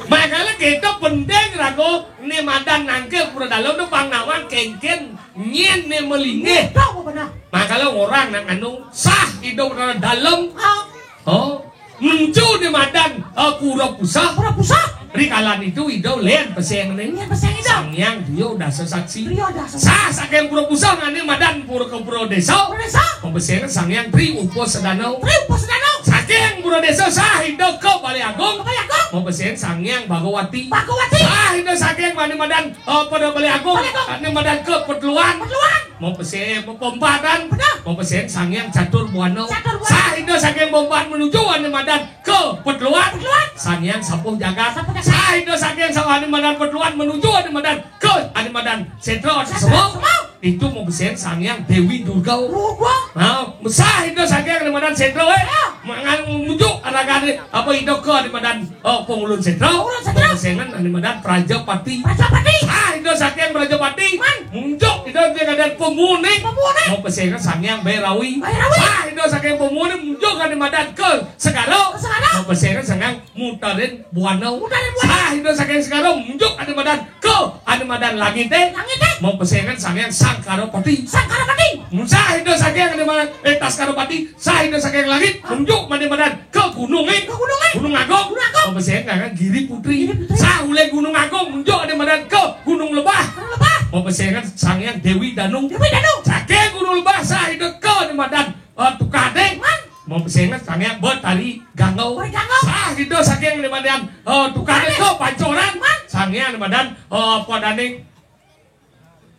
Mangkana kita penting raga né madan nangkil Pura Dalem to pang nawang kéngkén nyén né malinggih. Tahu benar. Mangkana orang nak anu sah hidup Pura Dalem. Ah. Oh. Nuju né madan, eh, Pura Puseh. Pura Puseh. Rikala ditu Ida lén pesengan né. Lén pesengan Ida. Sang Hyang Trio Dasa Saksi. Trio Dasa Saksi. Sah saking Pura Puseh ané madan pura ka Pura Désa. Pura Désa. Mapesengan Sang Hyang Tri Upasedana. Tri Upasedana. Saking Pura Désa sah Ida ka Balé Agung. Ka Balé Agung. Mapesengan Sang Hyang Bhagawati. Bhagawati. Sah Ida saking ané madan, eh, pada Balé Agung. Balé Agung. Ané madan ka Petluan. Petluan. Mau pesen, mau pempatan. Benar. Mau pesen Sang Hyang Catur Buana. Catur Buana. Sah Ida saking pempat menuju ané madan ka Petluan. Petluan. Sang Hyang Sapuh Jagat. Sapuh Jagat. Sah Ida saking sawah ané madan Petluan menuju ané madan ka ané madan Sétra Sétra Semua. Semua. Itu mau pesen Sang Hyang Déwi Durga. Durga. Nah, sah Ida saking ané madan Sétra, eh. Ya. Mangan menuju aragané apa Ida ka ané madan Oh, Pangulun Sétra. Pangulun Sétra. Pesengan ané madan Prajapati. Prajapati. Sah Ida saking Prajapati. Man. Munjuk Ida saking ané madan Pemuni. Pemuni. Mau pesengan Sang Hyang Bhairawi. Bhairawi. Sah Ida saking Pemuni munjuk ané madan ka Segara. Ka Segara. Mau pesengan Sang Hyang Mutarin Buana. Mutarin Buana. Sah Ida saking Segara munjuk ané madan ka ané madan Langité. Langité. Mau pesengan Sang Hyang Sangkarapati. Sangkarapati. Sah Ida saking ané madan, eh, Taskarapati. Sah Ida saking langit, munjuk ané madan ka gunungé. Ka gunungé. Gunung Agung. Gunung Agung. Mapesengan Giri Putri. Giri Putri. Sah uling Gunung Agung, munjuk ané madan ka Gunung Lebah. Gunung Lebah. Mapesengan Sang Hyang Déwi Danu. Déwi Danu. Saking Gunung Lebah, sah Ida ka ané madan, eh, Tukading. Man. Mapesengan Sang Hyang Betari Gangau. Betari Gangau. Sah Ida saking ané madan, eh, Tukading ka Pancoran. Man. Sang Hyang ané madan, eh, apa dané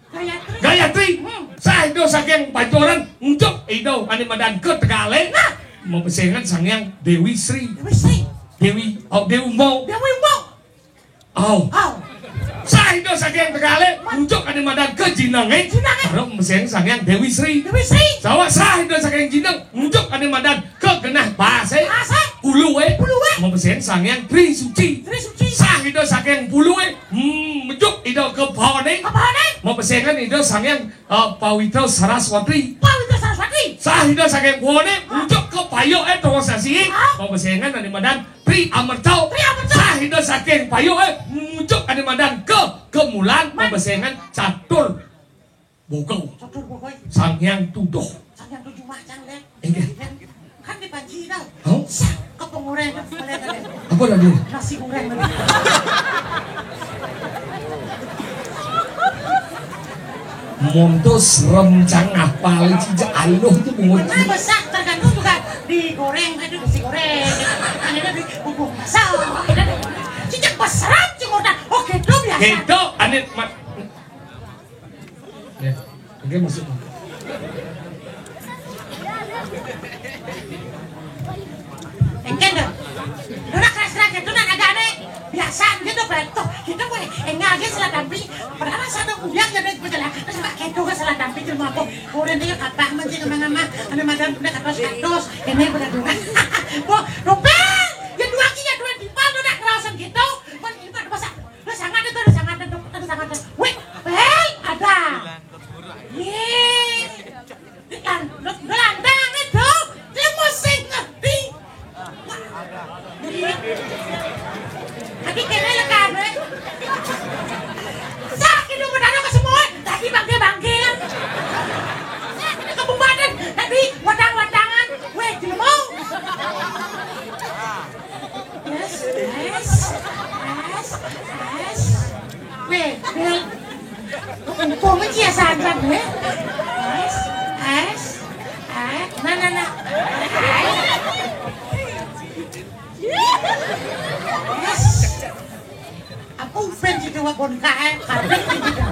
Gayatri. Gayatri. Hmm. Sah Ida saking Pancoran, munjuk Ida ané madan ka Tegalé. Nah. Mapesengan Sang Hyang Déwi Sri. Déwi Sri. Déwi, oh, Déwi Umbau. Déwi Umbau. Oh. Oh. Sah Ida saking Tegalé, munjuk ané madan ka Jinengé. Jinengé. Karo mapesengan Sang Hyang Déwi Sri. Déwi Sri. Sawah sah Ida saking Jineng, munjuk ané madan ka genah Basé. Basé. Ulué. Ulué. Mapesengan Sang Hyang Tri Suci. Tri Suci. Sah Ida saking Ulué, hmm, munjuk Ida ka Baoné. Ka Baoné. Mapesengan Ida Sang Hyang, eh, Pawitra Saraswati. Pawitra Saraswati. Sah Ida saking Baoné, munjuk ka Payuké Tawa Sasi. Ah. Mapesengan ané madan Tri Amerta. Tri Amerta. Sah Ida saking Payuké, munjuk ané madan ka Kemulan. Man. Mapesengan Catur Bogol. Catur Bogol. Sang Hyang Tuduh. Sang Hyang Tuduh macam deh. Inggih. Kan dipanci dah. Hah? Sah, kepengoreng, kepengoreng. Apa lagi? Nasi goreng lagi. Montos remcang apa lagi, aluh itu bungut. Nah, besar tergantung juga digoreng, ada nasi goreng. Ada di bubur masal. Cicak besar cuma udah. Oke, itu biasa. Itu aneh, mat. Ya, oke, masuk. Engken dah. Udah keras-keras itu nak agak aneh. Biasa gitu, betul. Kita boleh enggak aja salah tampi. Padahal satu kuliah jadi berjalan. Terus pakai itu salah tampi cuma apa? Orang dia kapah mesti kemana-mana. Ada madan udah katos-katos. Ini benar-benar. Wah, Robert! Ya dua lagi ya dua di mana udah kerasan gitu. Kan ini pada masa Udah sangat itu, udah sangat itu, udah sangat itu. Wih, Bel, ada. Ye. Lan, lu, lu landang itu. Dia mesti ngerti. Jadi, tadi kena ya kan, eh? Sakit lu mendadak ke semua. Tadi bangke-bangke. Sakit ke badan. Tadi wadang-wadangan. Weh, jelema. Yes, yes, yes, yes. Weh, Bel. Umpama cia sangat, weh. Yes, yes, yes. Nah, nah, nah. Yes. Apa upen situ wa bon kae, kabeh gitu.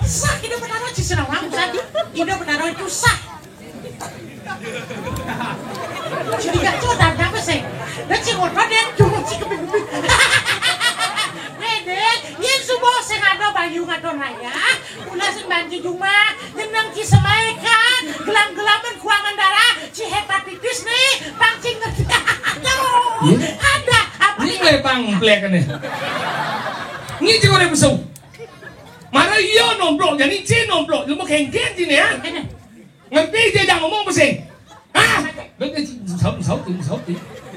Sah, kita bertaruh di sana, Bang. Sah, kita bertaruh itu sah. Jadi gak tahu dan apa sih? Dan si motor dia cuma si keping-keping. Wede, yen subuh Ayu ngatur raya, ulah sing banci jumah, jeneng ci semaikan, gelam-gelaman kuangan darah, ci hepatitis nih, pang ci ngerti. Aduh, ada apa? Ini mulai pangplek nih. Ini ci goreng besuk. Mana iya nomplok, jadi ci nomplok, lu mau kengkeng sini ya? Ngerti je jangan ngomong besi. Ah, lu kan ci saut saut saut.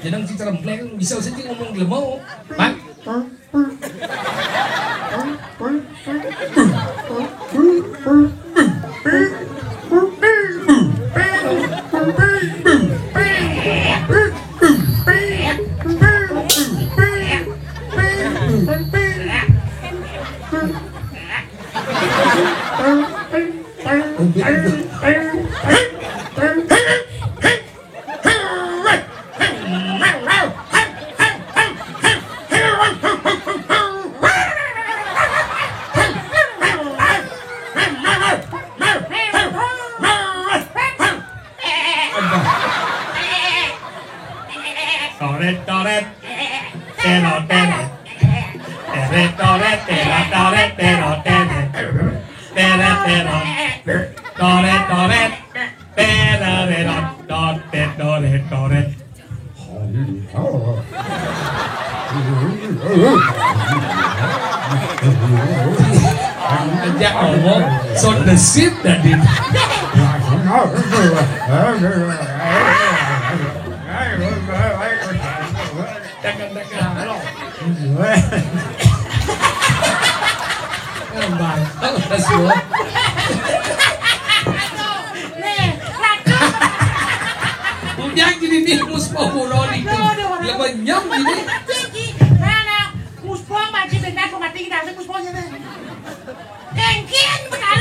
Jeneng ci cerempleng bisa saja ngomong dia mau. Bang. Toret, toret. Tero, tero. Teret, toret, tero, toret, tero, tero. Teret, tero. Toret, toret. Tererero. Toret, toret, toret. Aja ngomong, so desit tadi. Tekan-tekan. Ngambang. Terus gua. Nih, lanjut. Udah gini nih, Mus Pawuro nih. Aduh, aduh, aduh. Lebenyam gini. Tinggi. Mana? Mus Pawuro maju bentar, gua mati, kita harus Mus Pawuro sini. Kengkian benar.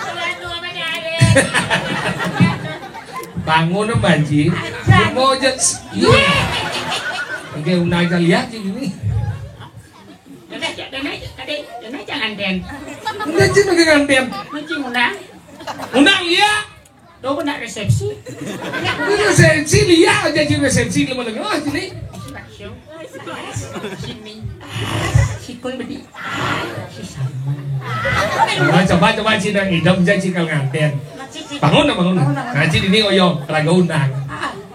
Tuhan tuh apa nyari? Bangun, Mbak Ji. Ajan. Mau aja. Iya. Oke, undang aja lihat sih ini. Dene, dene, dene, dene jangan den. Enggak, Ji, pakai nganten. Mesti undang. Undang, iya. Tuh, kena resepsi. Ini resepsi, lihat aja di resepsi, lu mana ngeh sini. Bakso. Sini. Sikul bedi. Si sama. Coba, coba, coba, Ci, nang idem, Ci, kalau nganten. Bangun, bangun. Ngaji di ini oyong, raga undang.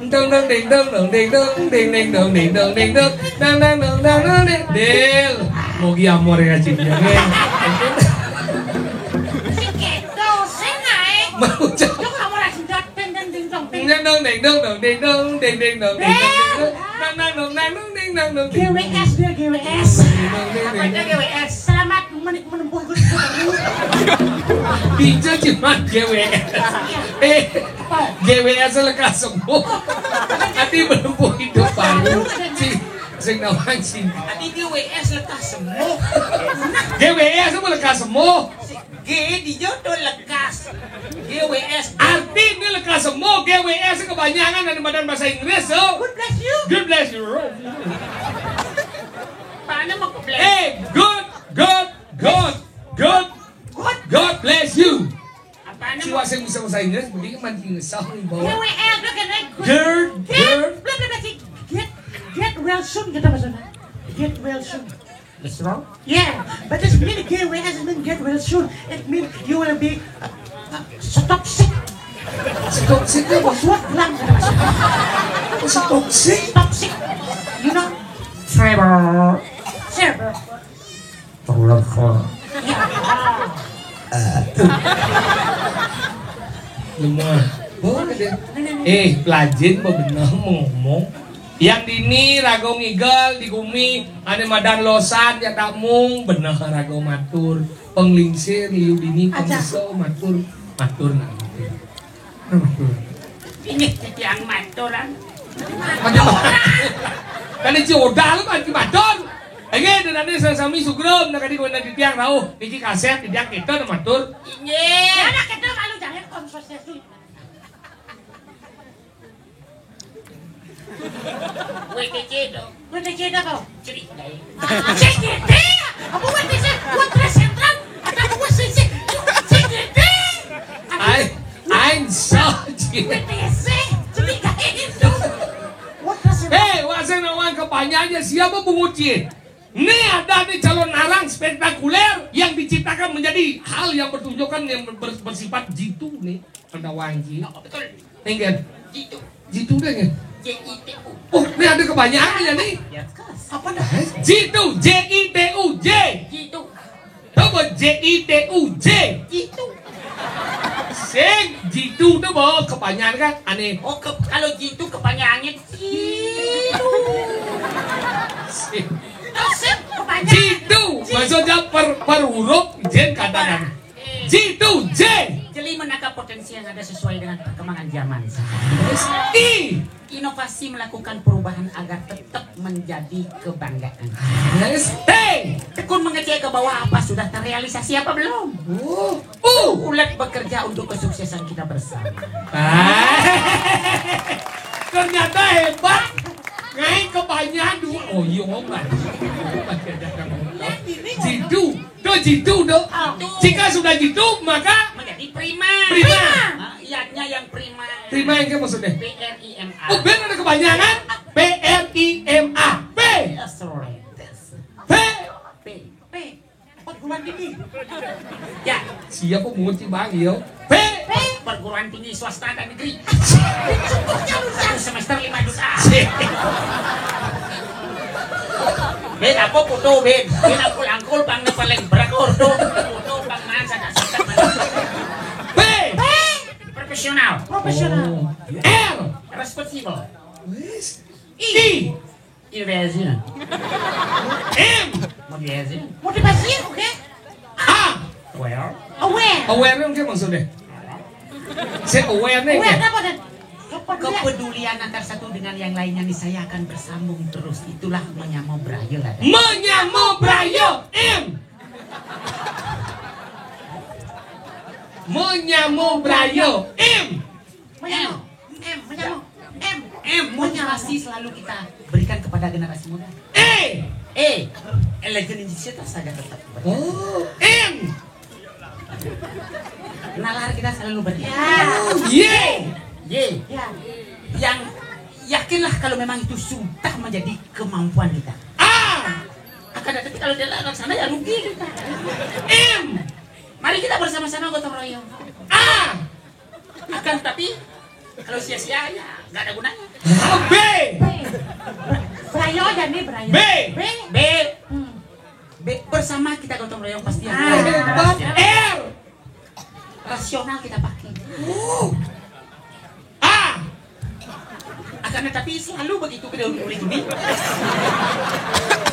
Dong, dong, ding, dong, dong, ding, dong, ding, ding, dong, ding, dong, ding, dong. Dang, dang, dong, dang, dong, ding. Dil, mogi amor ngaji dia, nih. Si keto, sing naik. Mau cak. Jok kamu rajin dot, deng, deng, ding, dong, ding. Dang, dong, ding, dong, dong, ding, dong, ding, dong, ding, dong. Dang, dang, dong, dang, dong, ding, dong, ding, dong. G W S dia, G W S. Ding, dong, ding, ding. Apa aja G W S? Selamat menik-, menempuh hidup baru. Pinjol cuma G W S. Iya. Eh, apa? G W S lekas sembuh. Tapi menempuh hidup baru. Si, sing nawang sing. Tapi G W S lekas sembuh. G W S apa lekas sembuh? G di jodoh lekas. G W S. Arti ini lekas sembuh, G W S kebanyakan dari badan bahasa Inggris, so. God bless you. God bless you. Mana mau ke bless? Eh, good, good, good, good. God bless you. Apaan? Cuma saya bisa bahasa Inggris, begini mancing ngesah nih, bawa. G W L, udah kena good. Good, good. Get, bla, bla, bla, get, get well soon, gitu maksudnya. Get well soon. What's wrong? Yeah, but this mean G W S mean get well soon. It mean you will be, uh, uh, so toxic. Si toxic itu apa? Suat bilang, gitu maksudnya. Si toxic? Toxic. You know? Trevor. Trevor. Telepon. Lemah. Boleh deh. Eh, pelajin mau bener ngomong. Yang dini rago ngigel di gumi, ane madan losan ya tamung, bener rago matur. Penglingsir liu dini pemiso matur. Matur nah. Ini titiang maturan. Maturan. Kan ini jodoh lu kan maturan. Ege, dan nanti sami sugrum, nak kadi guna titiang rauh. Niki kasep, titiang kita na matur. Inggih. Anak kita malu jangan konfesnya sulit. W T C dong. W T C apa? Cerita. Ah, C G D. Apa W T C? Wetras Sentral. Ada apa sih? C G D. Ai, ain sa, Ci. W T C. Cerita itu. Wetras Sentral. Eh, wak sing nawang kampanye aja, siapa bungut, Ci? Nih ada nih calon arang spektakuler. Yang bertunjuk kan yang ber- bersifat jitu nih, pada wanji. Oh, betul. Enggak. Jitu. Jitu deh nggak? J I T U. Oh, ini ada kebanyakan ya nih. Ya, kas. Apa dah? Jitu, J I T U, J. Jitu. Coba J I T U, J. Jitu. Sing, jitu tuh bawa kepanjangan kan aneh. Oh, ke, kalau jitu kepanjangannya jitu. Sing. Terus, sing, kepanjangan. Jitu, maksudnya per, per huruf, jen katakan. Jitu, J. Jeli menangkap potensi yang ada sesuai dengan perkembangan zaman. I. Inovasi melakukan perubahan agar tetap menjadi kebanggaan. Yes. T. Tekun mengecek ke bawah apa sudah terrealisasi apa belum. Oh. U. Ulet bekerja untuk kesuksesan kita bersama. Ah. Ternyata hebat. Ngai kebanyakan dua. Oh iya, obat. Obat ya, jangan obat. Jitu. Tuh, jitu, tuh. Ah. Jika sudah jitu, maka menjadi prima. Prima. Ah, ianya yang prima. Prima yang ke maksudnya? P R I M A. Oh, ben ada kepanjangan. P R I M A. P. Yes, sorry. P. P. P. Perguruan tinggi. Ya. Siapa mau sih, Bang, yo? P. P. Perguruan tinggi swasta dan negeri. Cukup jauh, jauh. Semester lima juta. Ben, apa foto, Ben? Ben, aku langkul, Bang, paling berakor tuh. Foto, Bang, mana, saya tak suka, Bang. P. P. Profesional. Profesional. Oh. R. Responsible. Wis. I. I. Indonesia. M. Motivasi. Motivasi, oke. A. Aware. Aware. Aware itu maksudnya? Saya aware nih. Aware apa, Dan? Kepedulian. Kepedulian antar satu dengan yang lainnya niscaya akan bersambung terus. Itulah menyamo brayo lah, Dan. Menyamo brayo. M. Menyamo brayo. M. Menyamo. M. M. Menyamo. M. M. Motivasi selalu kita berikan kepada generasi muda. E. E. Elegan Indonesia saja tetap berkembang. Oh. M. Nalar kita selalu berkembang. Y. Y. Ya. Yang yakinlah kalau memang itu sudah menjadi kemampuan kita. A. Akan tetapi kalau dia lakukan sana ya rugi kita. M. Mari kita bersama-sama gotong royong. A. Akan tetapi kalau sia-sia ya nggak ada gunanya. B. Brayo aja nih, brayo. B. B. B. Hmm. B. Bersama kita gotong royong pasti ada. Ah. Hebat. R. Rasional kita pakai. Uh. A. Akan tetapi selalu begitu ke dalam kulit ini.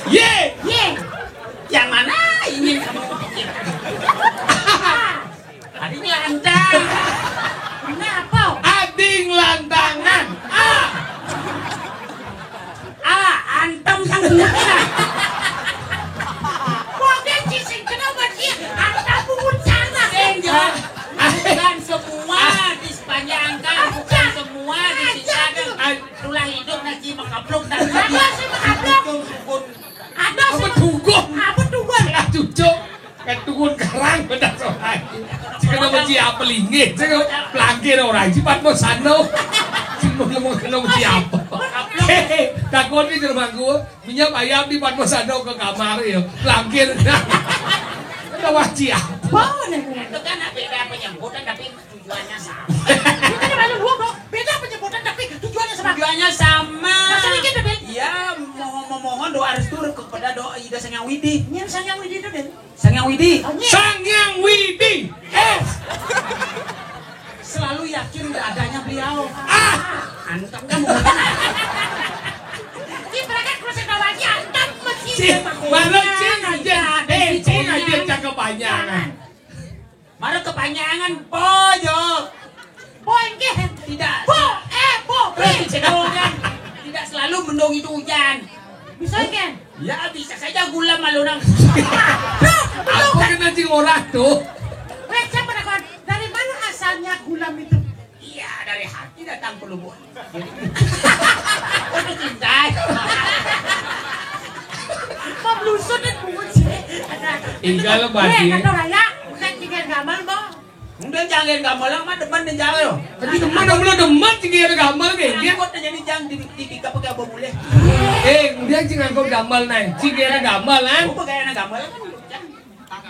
Y. Y. Yang mana ingin kamu pikirkan? Ading lantang. Kenapa? Ading lantangan. A. A. Antem sang bungut sana. Kok dia cising kenapa sih? Antem bungut sana. Enggak. Bukan semua disepanjangkan, bukan semua disisakan. Itulah hidup nasi makaplok dan apa sih makaplok? Ada apa sih? Tukun. Apa tukun? Ah, cucuk. Kan tukun karang beda soal. Sing kena benci apa linggih? Sing pelangkir orang. Sing pat mau sano. Sing mau ngomong kena benci apa? Hehe, takut ni rumah gua. Minyak ayam di pat mau sano ke kamar ya. Pelangkir. Kena benci apa? Itu kan beda penyebutan tapi tujuannya sama. Kita ada dua, Bang. Beda penyebutan tapi tujuannya sama. Tujuannya sama. Maksudnya gitu, Ben? Ya, mohon, memohon doa restu kepada doa Ida Sang Hyang Widi. Yang Sang Hyang Widi itu, Ben? Sang Hyang Widi. Oh, iya. Sang Hyang Widi. Eh. Selalu yakin adanya beliau. Ah. Antem kamu. Ini mereka kalau saya bawa aja antem mesti. Cing, mana cing aja. Eh, cing aja cakep banyak. Mara kepanjangan bojo. Bo enggih. Tidak. Bo, eh, bo, Berarti be. Cenongan tidak selalu mendung itu hujan. Bisa kan? Ya, bisa saja gula malunang. Apa kena cing orang tuh? Weh, siapa dah kawan? Dari mana asalnya gulam itu? Iya, dari hati datang ke lubuk. Untuk cinta. Mau belusut dan bungut sih. Ada. Tinggal lo, Weh, Badi. Kata raya, bukan tinggal gamal, Bang. Udah jangan gamal, mah demen nih, jangan lo. Tadi demen, dong, lo demen, tinggi ada gamal, kayak dia. Angkot aja nih, jangan di, di, di, apa, kayak bawa mulai. Eh, kemudian cing angkot gamal, nah. Cing ada gamal, kan? Apa kayak anak gamal, kan?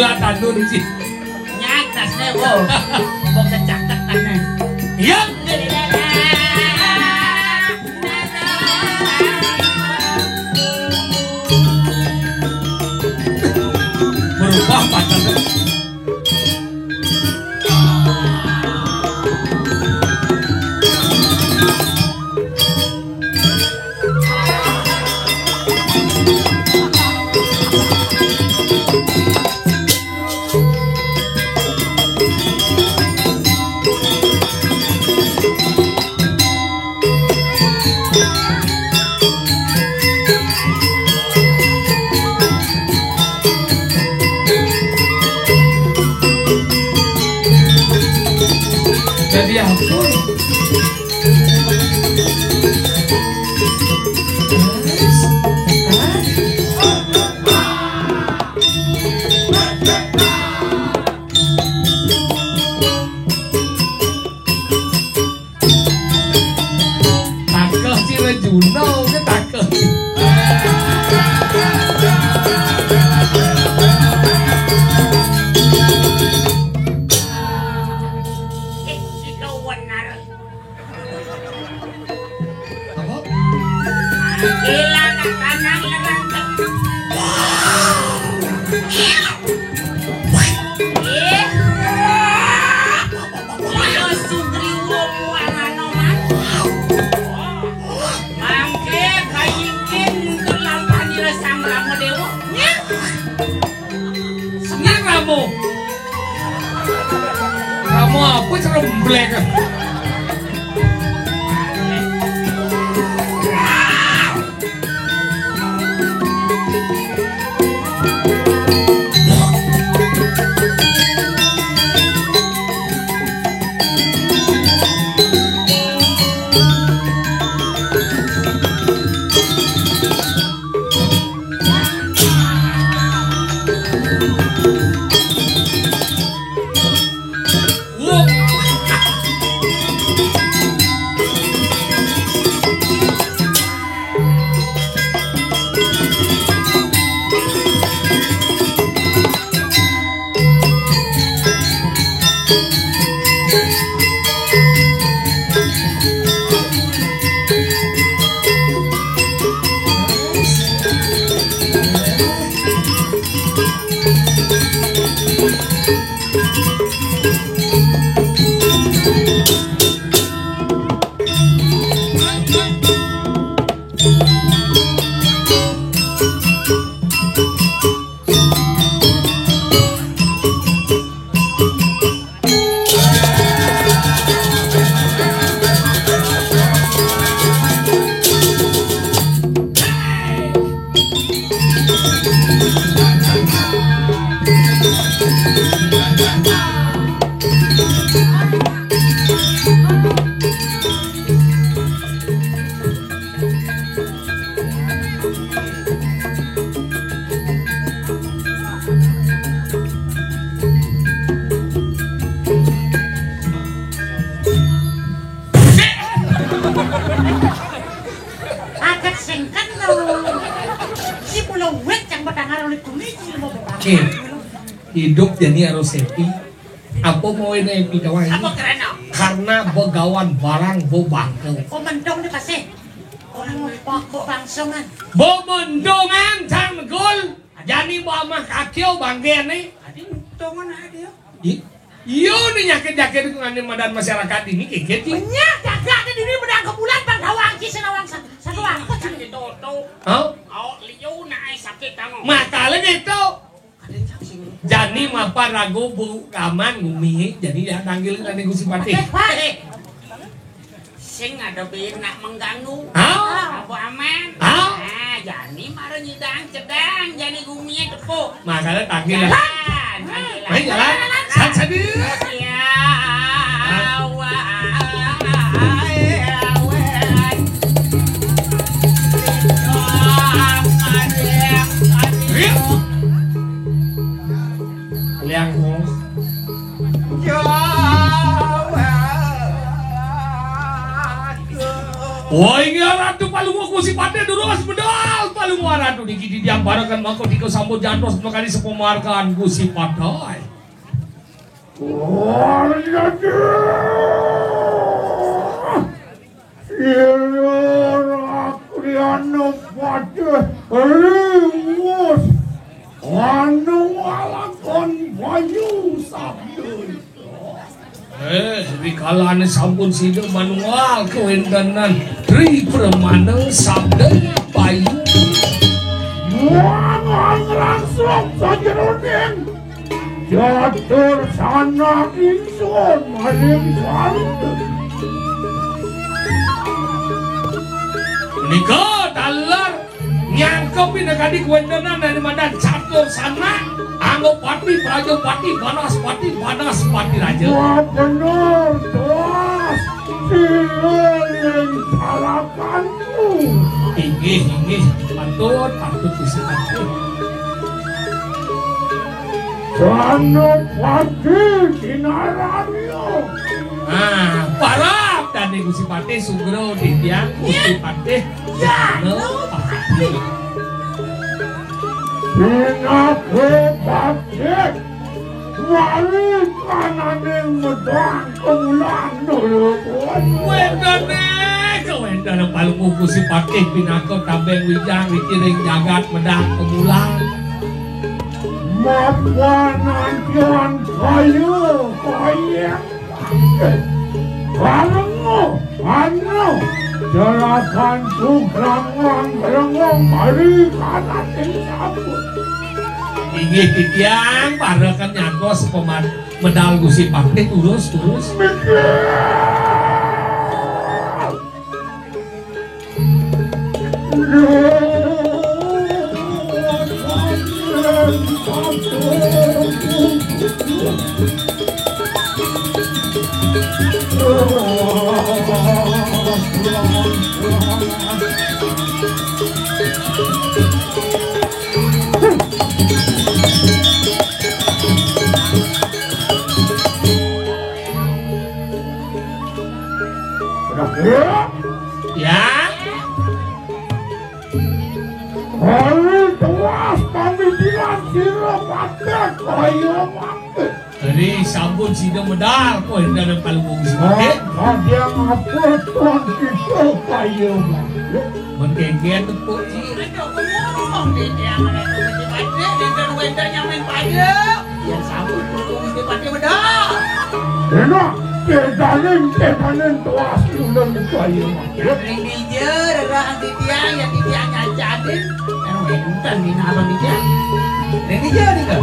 Lah tanun sih. Nyatas nih, Bu. Bu kecaketan nih. Iya. Berubah pacar. Jadi aku. Takeh Cire Juno, ke takeh. Eh, si kawan nara. Apa? Ilang tanang lerang. Eh. Iya, Sugriwa muangan oman. Mangke kayingkin untuk lampah nira Sang Rama Dewa. Senang kamu. Kamu apa ceremblek? Aget singkat lo. Si pulau wet yang bertanggal oleh kuni si mau bertanggal. Oke. Hidup jadi harus happy. Apa mau ini happy kawan? Apa karena? Karena begawan barang bo bangke. Oh, mendong ni pasti. Orang mau pokok bangsungan. Bo mendongan sang megul. Jani bo amah kakio bangke ni. Adi untungan adi ya. I-, iyo ni nyakit-nyakit ku ngani madan masyarakat ini kikit ni. Banyak jaga ada diri bedang ke bulan bang dawang ki senawang sa-, satu angkut sini. Hah? Awak liu naik sakit tangan. Makala gitu. Jani mapan ragu bu kaman gumi, jani ya tanggil tadi Gusti Patih. Sing ada bin nak mengganggu. Hah? Apa aman? Hah? Nah, jani mara nyidang cedang, jani gumi tepuk. Makanya tanggil lah. Jalan, jalan. Ayo jalan. Sat sadi. Ya, wah, wah. Liang. Wah, inggih Ratu Palungguh Gusti Patih durus medal Palungguh Ratu niki didiang barakan mangko tika sambut jantos mekadi sepemarkan Gusti Patih. Wah, iya, iya. Ira Rakriana Patih Ringus anu ngalakon bayu sabda. Eh, rikalané sampun sida manual kawéntenan Tri Pramana sabda bayu. Muang langsung sajeroning catur sanak ingsun maring sarta. Menika taler nyangkep pinakadi kawéntenan daripada catur sanak, Anggapati, Prajapati, Banaspati, Banaspati Raja. Wah, bener, Bos. Sira ning salakanmu. Inggih, inggih. Patut, patut Gusti Patih. Senopati Kinararya. Ah, parab dané Gusti Patih sugra titiang Gusti Patih. Ya, Senopati. Pinaka bakti. Wali kananing medang kemulan dulu. Wéntené, kawéntenan Palungguh Gusti Patih pinaka tabeng wijang iki ring jagat medang kemulan. Mapan antian kaya kaya. Karengo, anu, jelakan tu gerangwang gerengo mari kanan ing sabun. Inggih titiang, parekan nyantos peman-, medal Gusti Patih, terus, terus. Mikir. Ya. Hari tuas pamikiran sira patek kaya mati. Hari sampun sida medal kok hendak paling bagus mati. Kadang apa tuan kita kaya mati. Mengkengken tepuk ji. Aduh, ngomong dia mana tu mesti patek, dia kan wenda nyaman patek. Yang sambut perlu mesti pakai beda. Enak, kedaling, kedaling tuas ulun kaya. Ring dija, rerah titiang, ya titiang nyacadin. Anu, eh, bukan ni, nah, abang titiang. Ring dija, ni ke?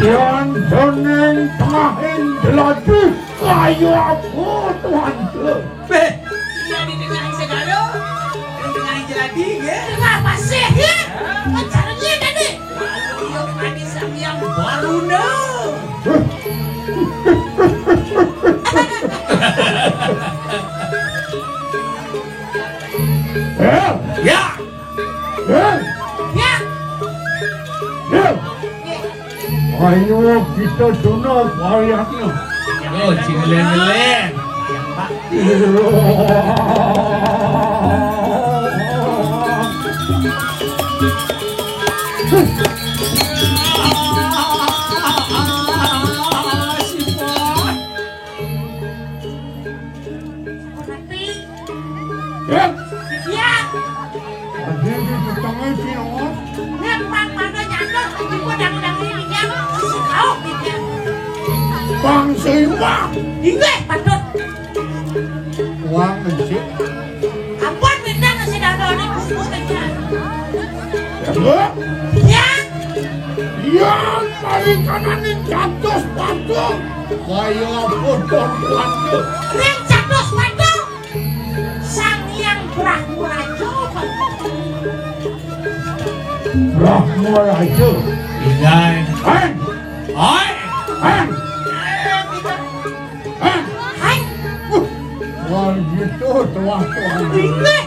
Yang seneng tahin jelati, kaya apa tuan ke? Beh, iya di tengah segala, di tengah jelati, ya. Tengah pasir, ya. Pacarnya tadi. Lalu ia mandi sang yang baru na. Eh? Ya. Eh? Ya. Ya. Ayo kita tuna variannya. Yo, cingelen-ngelen. Ya. Ya. Ada di petengah sih, Om. Ini empat pada jatuh, tiba dang-dang ini, ya. Tahu, gitu. Bang Seimbang. Inggih, patut. Wang Encik. Ampun, pindah ke si Dado ini, bubuk aja. Ya, Bu. Ya. Ya, paling kanan ini jatuh, patut. Kaya apa, Tuan Tuan? Ning jatuh, patut. Sang Hyang Brahmaraja. Brahmaraja. Inggih. Heng. Hai. Heng. Heng. Heng. Wah, gitu, tuah, tuah. Inggih.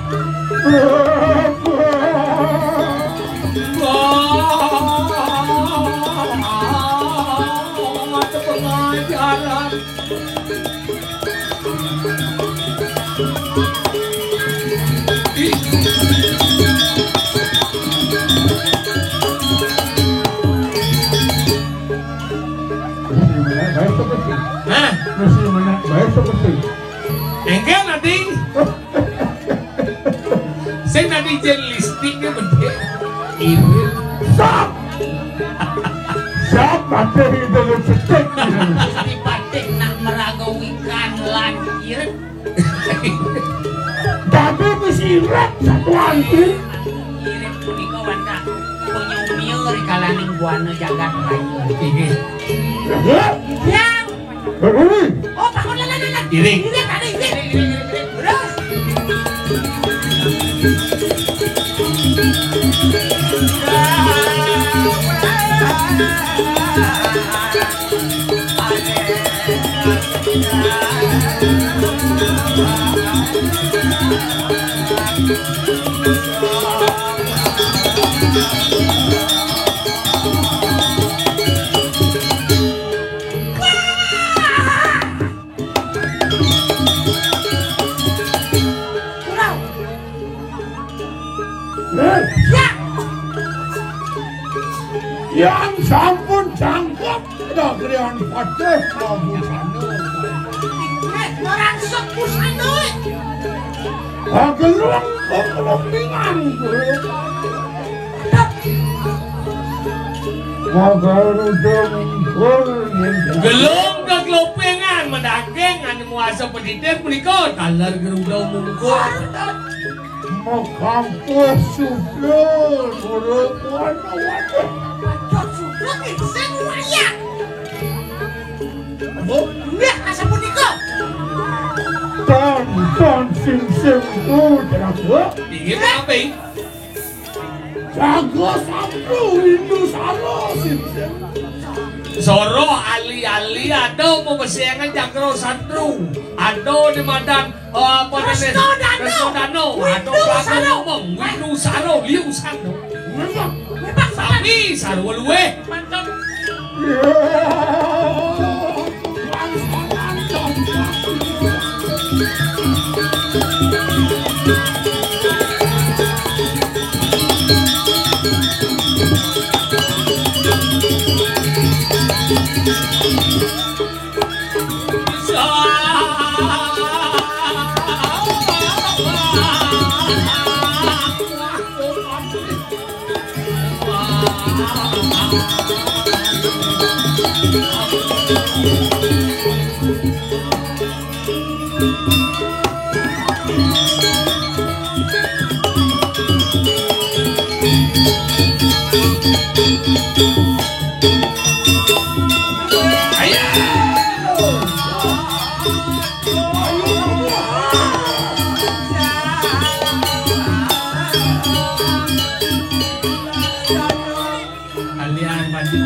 Wah, pengajaran. Tadi jen listrik dia bedé. Ibu. Sap. Sap, mati itu lu cetek. Gusti Patih nak meragawi kan lan irit. Tapi mesti irit satuan ku. Irit punika wantah punya umil di kalaning buana jagat raya. Inggih. Ya. Yang Hei. Oh, bangun, lah, lah, lah, lah. Iring. Iring, Pak, iring. Iring, iring, iring, iring. Terus. Kurang. Eh, ya. Yang sampun cangkep, dah kalian patih kabusana. Eh, orang sok busana. Agelung kekelempingan. Gelung kekelempingan, mendaging anu muasa petitir punika taler geruda mungkur. Makampus suplul, guru, waduh, waduh. Waduh, suplul, sing wayah. Oh, nggih, asapunika. Tan, tan, sim, sim, oh, jago. Inggih, apa? Jago sabda, Windu Sara, sim, sim. Sara ali-ali ada pemesengan Cakra Satru. Ada di madan, eh, apa namanya? Kresna Danu. Kresna Danu. Ada Windu Sara. Ngomong, Windu Sara, liu satu. Memang, memang. Sami sarwa luwih. Mantap. Kalian pasti.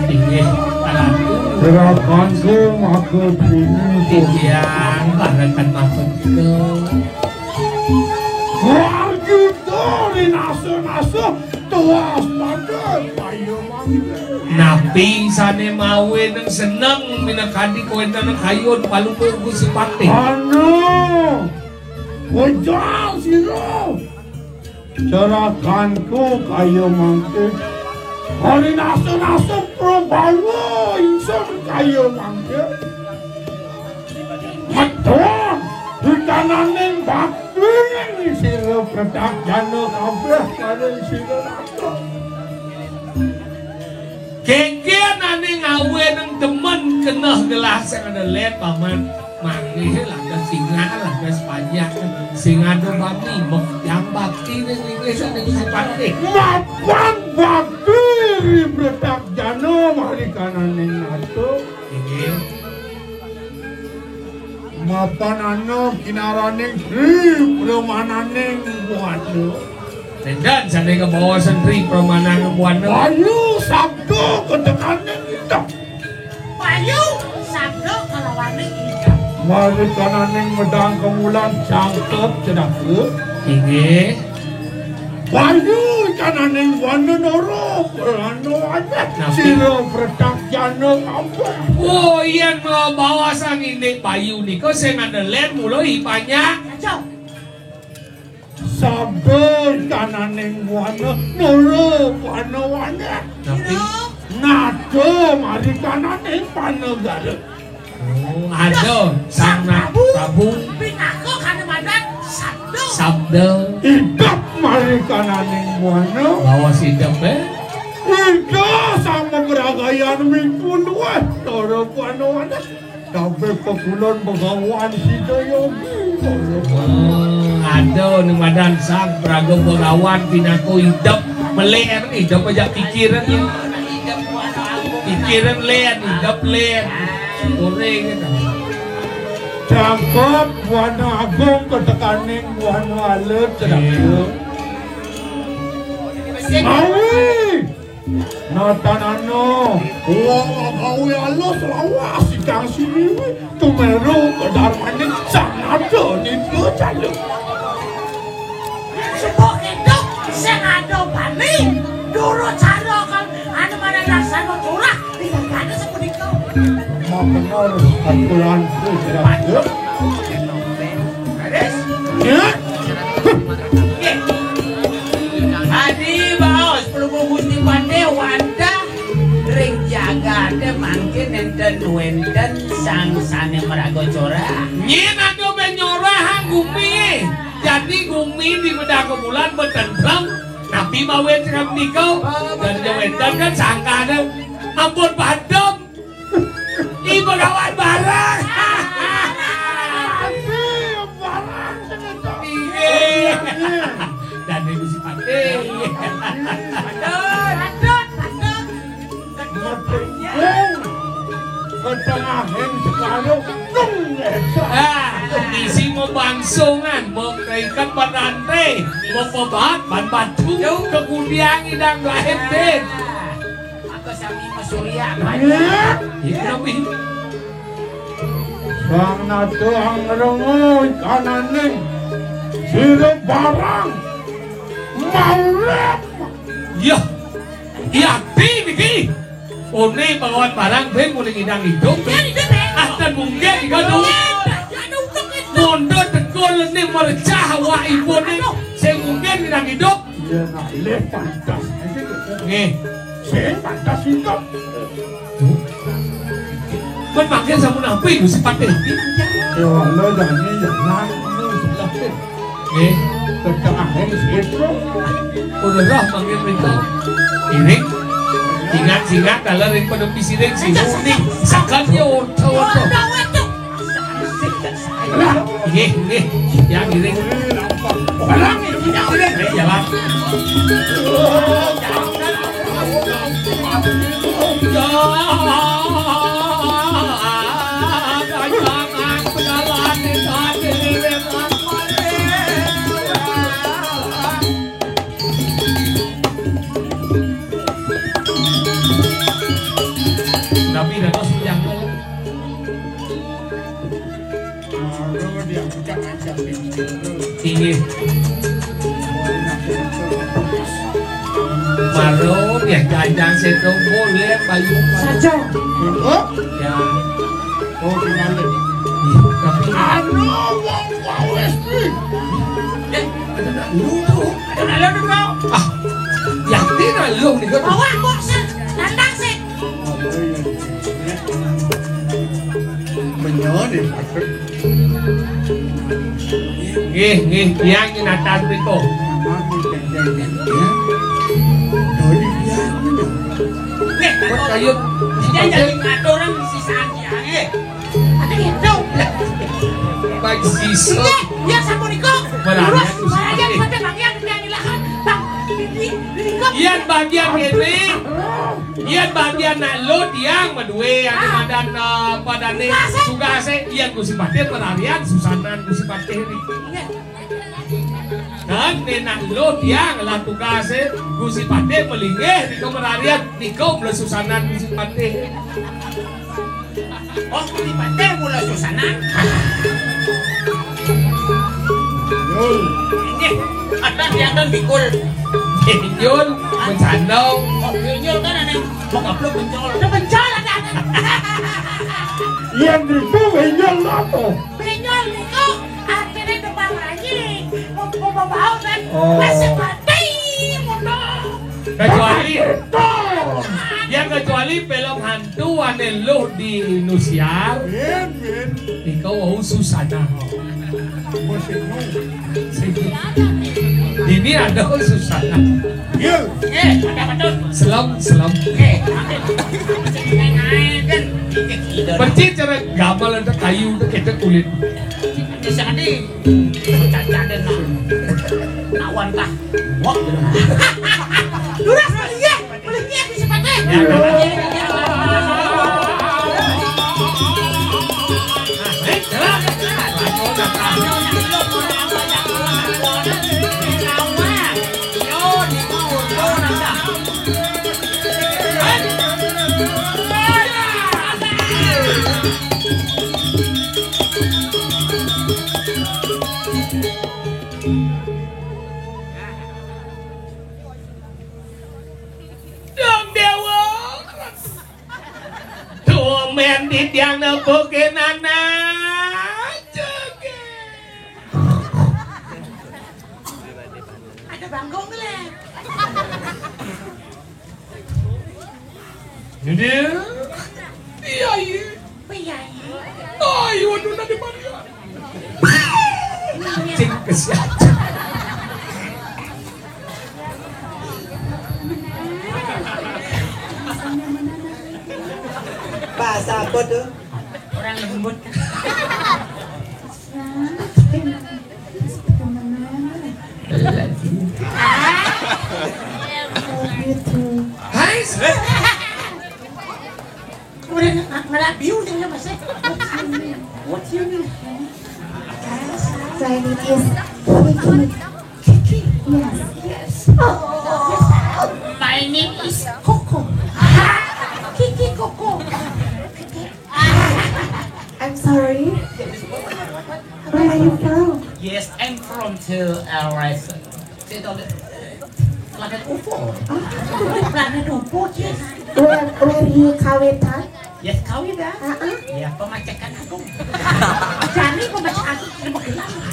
Inggih, Ratu. Gerakanku maka dini. Titiang, barengkan maka tiga. Wah, kita rinasa-nasa tuas pada kayu mangga. Napi sane mawe nang seneng minakadi kawenten kayun palungguh Gusti Patih? Anu, wajah sira. Cerakanku kaya mangke. Hari nasa-nasa Prabawa ingsun kaya mangke. Metuh dikananing bakti sira pretak jana kabeh kare sira ratu. Gegenaning awe nang demen keneh gelah sing ada let paman. Mangih lantas singa lantas panjak sing ada bami yang bakti ning linggih saking sipate. Mapan bakti ri pretak jana mari kananing nata. Inggih. Mapan ana kinaraning Sri Pramananing Buana. Nenten sane kabawa sentri Pramananing Buana. Ayu sabda ketekaning kita. Payu sabda kalawaning ida. Mari kananing medang kemulan cangkep cedaka. Inggih. Bayu kananing wana nara, wana wana. Napi? Sira pretak jana apa? Oh, yén bawasan indik bayu nika sing ada lén mula ipanjak. Sabda kananing wana nara, wana wana. Napi? Nada mari kananing panegara. Oh, ada Sang Prabu. Prabu. Pinaka kana madan sabda. Sabda. Idep mari kananing wana. Bawa sidep, eh? Ida sama beragayan mingkun weh, dara wana wana. Kabeh pakulon begawan sida yogi, dara wana. Oh, ada nu madan Sang Praga Begawan pinaka idep. Melek idep aja pikiran. Pikiran lén, idep lén. Goreng kan. Cakep, wana agung ketekaning wana alit, cakep. Mawi. Natanana, wong gawe alus lawas sidang siniwi. Tumeru kedarmaning sang ada nindra jala. Sepuh itu sing ada Bali, duru cara kan anu mana dasar curah, tidak ada sepunika. Mau benar aturan itu tidak ada. Beres? Ya. Adi baos pelungguh Gusti Patih wadah ring jagate mangkin nénten wénten sang sané maraga corah. Nyén ada bé nyorahang gumi. Jadi gumi di Medaka Bulan betentrem, napi mawé nika? Dan wénten kan sangkana ampun padem. Ibu kawan bareng. Bareng sebentar. Iya. Dan ibu si Patih. Aduh, aduh, aduh. Ngetengahing sekarang nung. Ah, isi mau bangsungan, mau keikat ban rantai, mau pebat ban batu, kemudian idang lahir, Din. Maka sami masurya. Iya. Iya, kenapa ini? Sang nata angrengo kananing sira barang maulep. Iya. Iya, di niki. One bawat barang ben muni ngidang hidup. Iya, hidup, ya. Ah, dan mungkin juga tuh. Iya, ya, ada utek itu. Mondo tekul ini mercah awak ibu nih. Aduh. Sing mungkin ngidang hidup. Iya, nah, le pantas. Nggih. Sing pantas itu. Kon mangke sampun apik, Gusti Patih. Ya Allah, jane ya nang. Nggih. Ketengahe sitro. Udah roh mangke mriko. Iring. Ingat-ingat kalau ring pada pisiring sing unik. Sakat ya, oto-oto. Nggih, nggih. Ya, ngiring. Barang, ngiring. Nggih, jalan. Tapi dados menyangkal. Inggih. Maro, ya, ganjang seto, boleh, bayu. Saja. Oh? Ya. Oh, di mana? Iya, tapi anu, wong wis. Eh, ada nak lu. Ada nak lu, kau. Ah, yakin nak lu nih, kau. Bawa, kok, sih. Tantang, sih. Menyon, ya, Pak. Nggih, nggih, tiang nyinatan mriko. Nggih, percaya. Jangan jadi ngatur orang di sisaan tiang, eh. Ada itu. Baik, sisa. Nggih, ya sampun iku. Berani. Terus, berani, sampai bagian yang dilakukan. Bang, ini, ini kok. Yen bagian ngene, yen bagian nak lu tiang madué anu madan, eh, padane tugase, yen Gusti Patih merarian susanan Gusti Patih niki. Dan nek nak lu tiang lah tugase Gusti Patih melinggih nika merarian nika mula susanan Gusti Patih. Oh, Gusti Patih mula susanan. Inggih. Kan dia kan bikul. Inyul, mencandong. Oh, inyul kan ada yang mau kaplok bencol. Ada bencol ada. Yang itu inyul apa? Bencol itu artinya depan lagi. Mau mau bau kan? Oh. Masih mati, motor. Kecuali, ya, kecuali film hantu ane luh di Indosiar. Iko wau Susana. Ini ada Susana. Iya. Eh, ada betul. Selam, selam. Eh, ada. Percis cara gamal ada kayu itu kita kulit. Bisa nih. Caca dan lawan lah. Wah. Durus, iya. Boleh niat di sepatu. Ya, ya, ya. Dong Dewa. Tumben di tiang nepukin anak. Joget. Ada bangkong le. Ini. Iya, iya. Iya, iya. Ayo, aduh, nanti Maria. Cing kesian. Bahasa apa tuh? Orang lembut. Hai. Udah nge-, nge-, ngelak biu dia, Mas, eh. What's your name? My name is Kiki. Kiki? Yes. Yes. Oh, my name is Coco. Kiki Coco. I'm sorry. Where are you from? Yes, I'm from the, uh, West. Planet U F O. Ah. Planet U F O, yes. Where, where you kawitan? Yes, kawitan. Ah, ah. Ya, pemacakan agung. Jani pemacakan agung, terima kasih.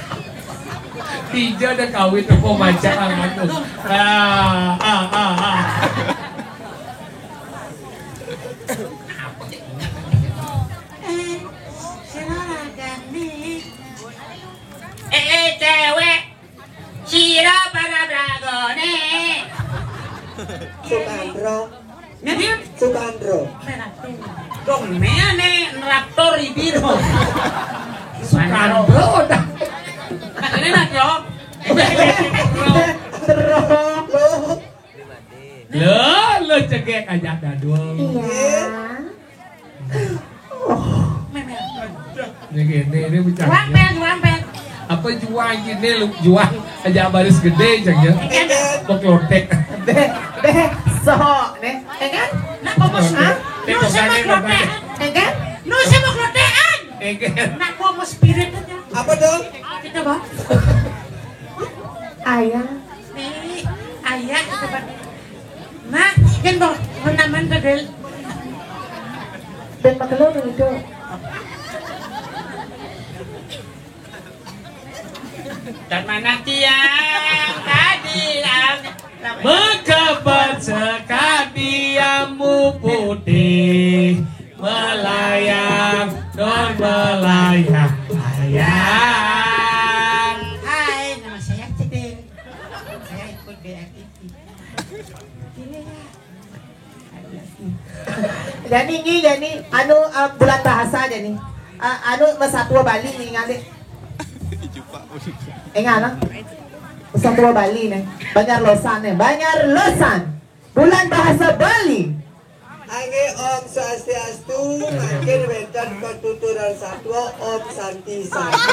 Tidak ada kawin pemacakan agung. Ah, ah, ah, ah. Eh, sira lagane. Eh, eh, cewek. Sira para bragone. Sukandro. Nggih? Sukandro. Dong, meane nraktor ibiro. Sukandro dah. Nah, ini nak, Bro. Bro. Lho, lho cegek aja dadul. Iya. Ini gini, ini bercanda. Juang, Pel, juang, Pel. Apa juang gini lu, juang aja baris gede, jang ya. Iya, iya. Mau klotek. Deh, deh, sok, nih. Ya kan? Nak fokus, ah? Ini lu sih mau pokoknya, klotek. Pokoknya. Ya kan? Lu sih mau klotekan. Ya kan? Nak gua mau spirit aja. Apa dong? Kita, Bang. Ayah. Nih, ayah, kita, Bang. Nah, kan, Bang, penaman tuh, Del. Dan maklum itu. Dan mana tiang tadi yang mengkebet sekadiamu putih melayang, don melayang, layang. Hai, nama saya Cedil. Saya ikut B R I T. Gini ya. Jani nyi, jani anu, eh, bulan bahasa jani. Eh, anu, masatua Bali nyi ngalih. Enggak lah. Masatua Bali nih. Banjar Losan nih. Banjar Losan. Bulan bahasa Bali. Angge Om Swastiastu, makin wénten pituturan satua Om Santi Santi.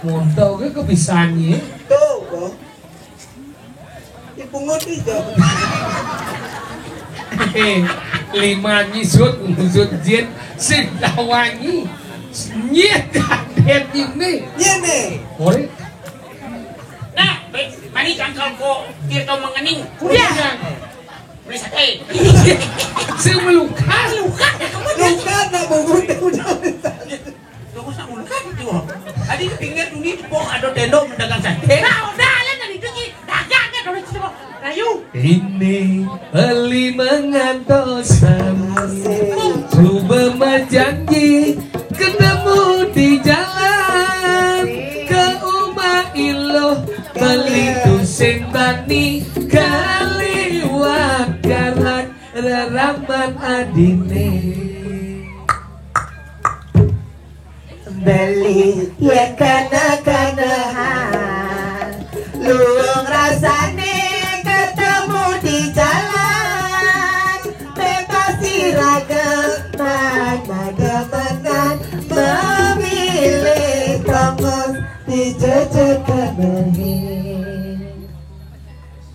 Monto ke kebisaannya. Tuh, kok. Dipungut itu. Eh, lima nyisut, nyisut jin, sing lawangi. Nyit kadet ini. Nyene. Oi. Mani cangkal ko, tirto mengening. Iya. Beli sate. Saya meluka. Luka, luka nak bubur teh udah. Tunggu, saya meluka gitu. Tadi pinggir dunia, ada tenda mendagang sate. Nah, udah lah, tadi itu dagang kan kalau cuma rayu. Ini beli mengantosan. Coba berjanji ketemu di jalan. Ke rumah iluh beli tusing bani kaliwat karak reraman adine. Beli ya kana-kana, luung rasane ketemu di jalan. Bebas iraga mana demenan, memilih tongos di jejak kemehe.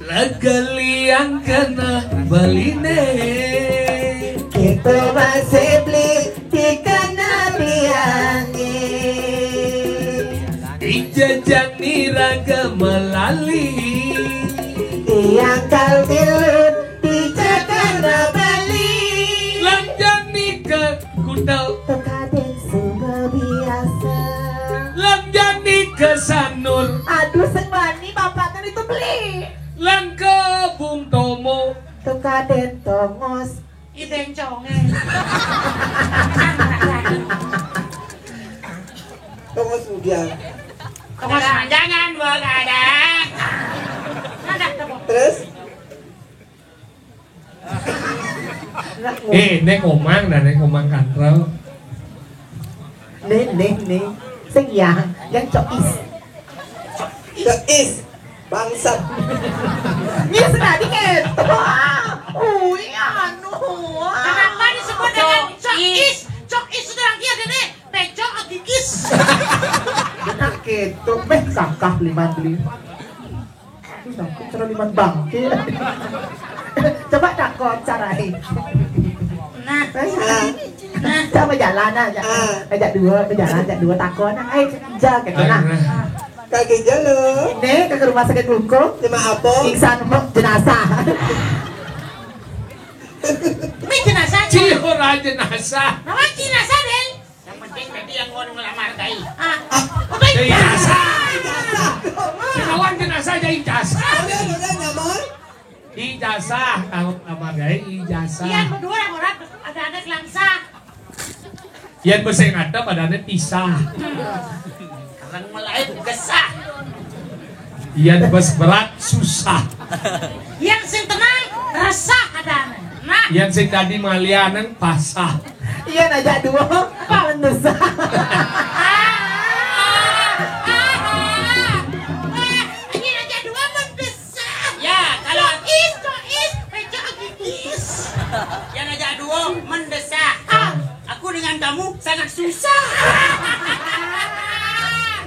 Lega liang kena baline. Kita masih beli di kena liange. Dijajani raga melali. Tiang kalbilut di kena beli. Lanjani ke kuda. Tekaden sudah biasa. Lanjani ke sanur. Aduh, sing wani bapak kan itu beli. Lan ke Bung Tomo. Tekaden tongos. Ibenconge. Tongos udah. Tongos jangan begadang. Ada tepuk. Terus? Eh, nek Komang dan nek Komang Kantrel. Nih, nih, nih. Sing yang, yang cois. Cois. Bangsat. Iya, senadi gitu. Ui, anu. Kenapa disebut dengan cois? Cois itu lagi ada nih. Pecok agikis. Benar gitu. Beh, kakak lima beli. Aduh, aku cara lima bangke. Coba takon carai. Nah. Nah. Nah. Coba jalan aja. Ah. Ajak dua, berjalan, ajak dua takon. Ayo, kerja gitu nah. Kaki jelo. Nih, ke rumah sakit Bungkung. Cuma apa? Iksan jenazah. Ini jenazah. Cih, ora jenazah. Nama jenazah, Del? Yang penting tadi yang mau ngelamar kai. Ah. Apa? Ijazah. Sing awan jenazah aja ijazah. Udah, udah, nyaman. Ijazah, kalau ngelamar kai ijazah. Iya, berdua orang ada anak langsa. Yan bes sing ada padane pisah. Karena mulai gesah. Yan bes berat susah. Yang sing tenang resah adane. Nah. Yang sing tadi malianeng pasah. Iya, aja dua, paling besar. Ini aja dua, paling besar. Ya, kalau Is, Is, pencok gigis. Yang aja dua, mendesak. Ah, aku dengan kamu sangat susah.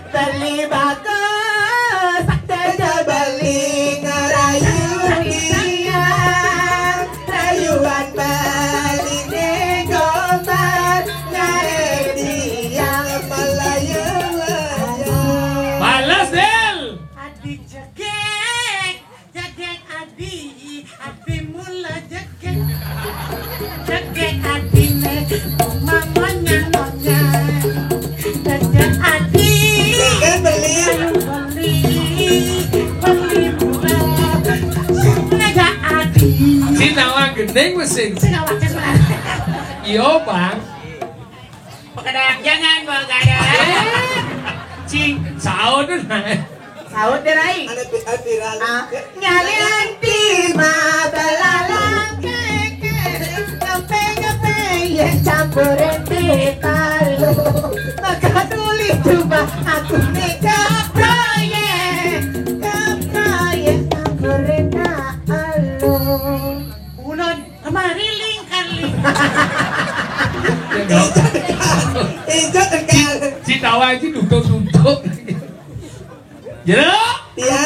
Beli bagus, kerja beli ngerayu dia. Rayuan beli negomat, ngare dia Melayu. Balas, Del. Adi jegek, jegek adi, adi mula jegek. Jegek adi ne, mama ngonya-ngonya. Jegek adi. Kan beli. Beli, beli mula. Jegek adi. Cina wah gending mesin. Sing awak cenah. Iyo, Bang. Pekedang jangan begadang. Cing, saut nah. Saut deh, Rai. Ada pi-, ada viral. Ah, nyari anti mah belalang keke. Ngepe-ngepe, ya campur ente palu. Maka tuli coba aku nih ke proyek. Ke proyek, aku rena alu. Ulun. Kemari lingkar lingkar. Ijo tekan. Citawa aja duduk-duduk. Jero. Iya.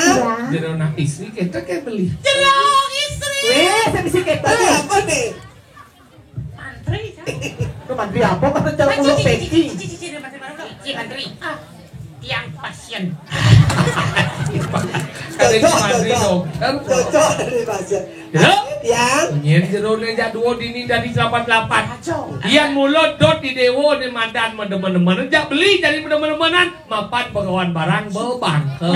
Jero nak istri kita kayak beli. Jero istri. Weh, saya bisa kita. Tadi apa nih? Mantri, kan? Lu mantri apa? Kan cara Mantri, ulo cici, peci. Cici, cici, cici, mantri, mantri. Cici, mantri. Ah, tiang pasien. Cocok, cocok. Cocok dari bahasa. Ya. Yang nyén jero né jak duo dini dari delapan delapan. Yang mulo dot di dewo né madan medemen-demen jak beli jadi medemen-demenan mapan bagawan barang bebangkel.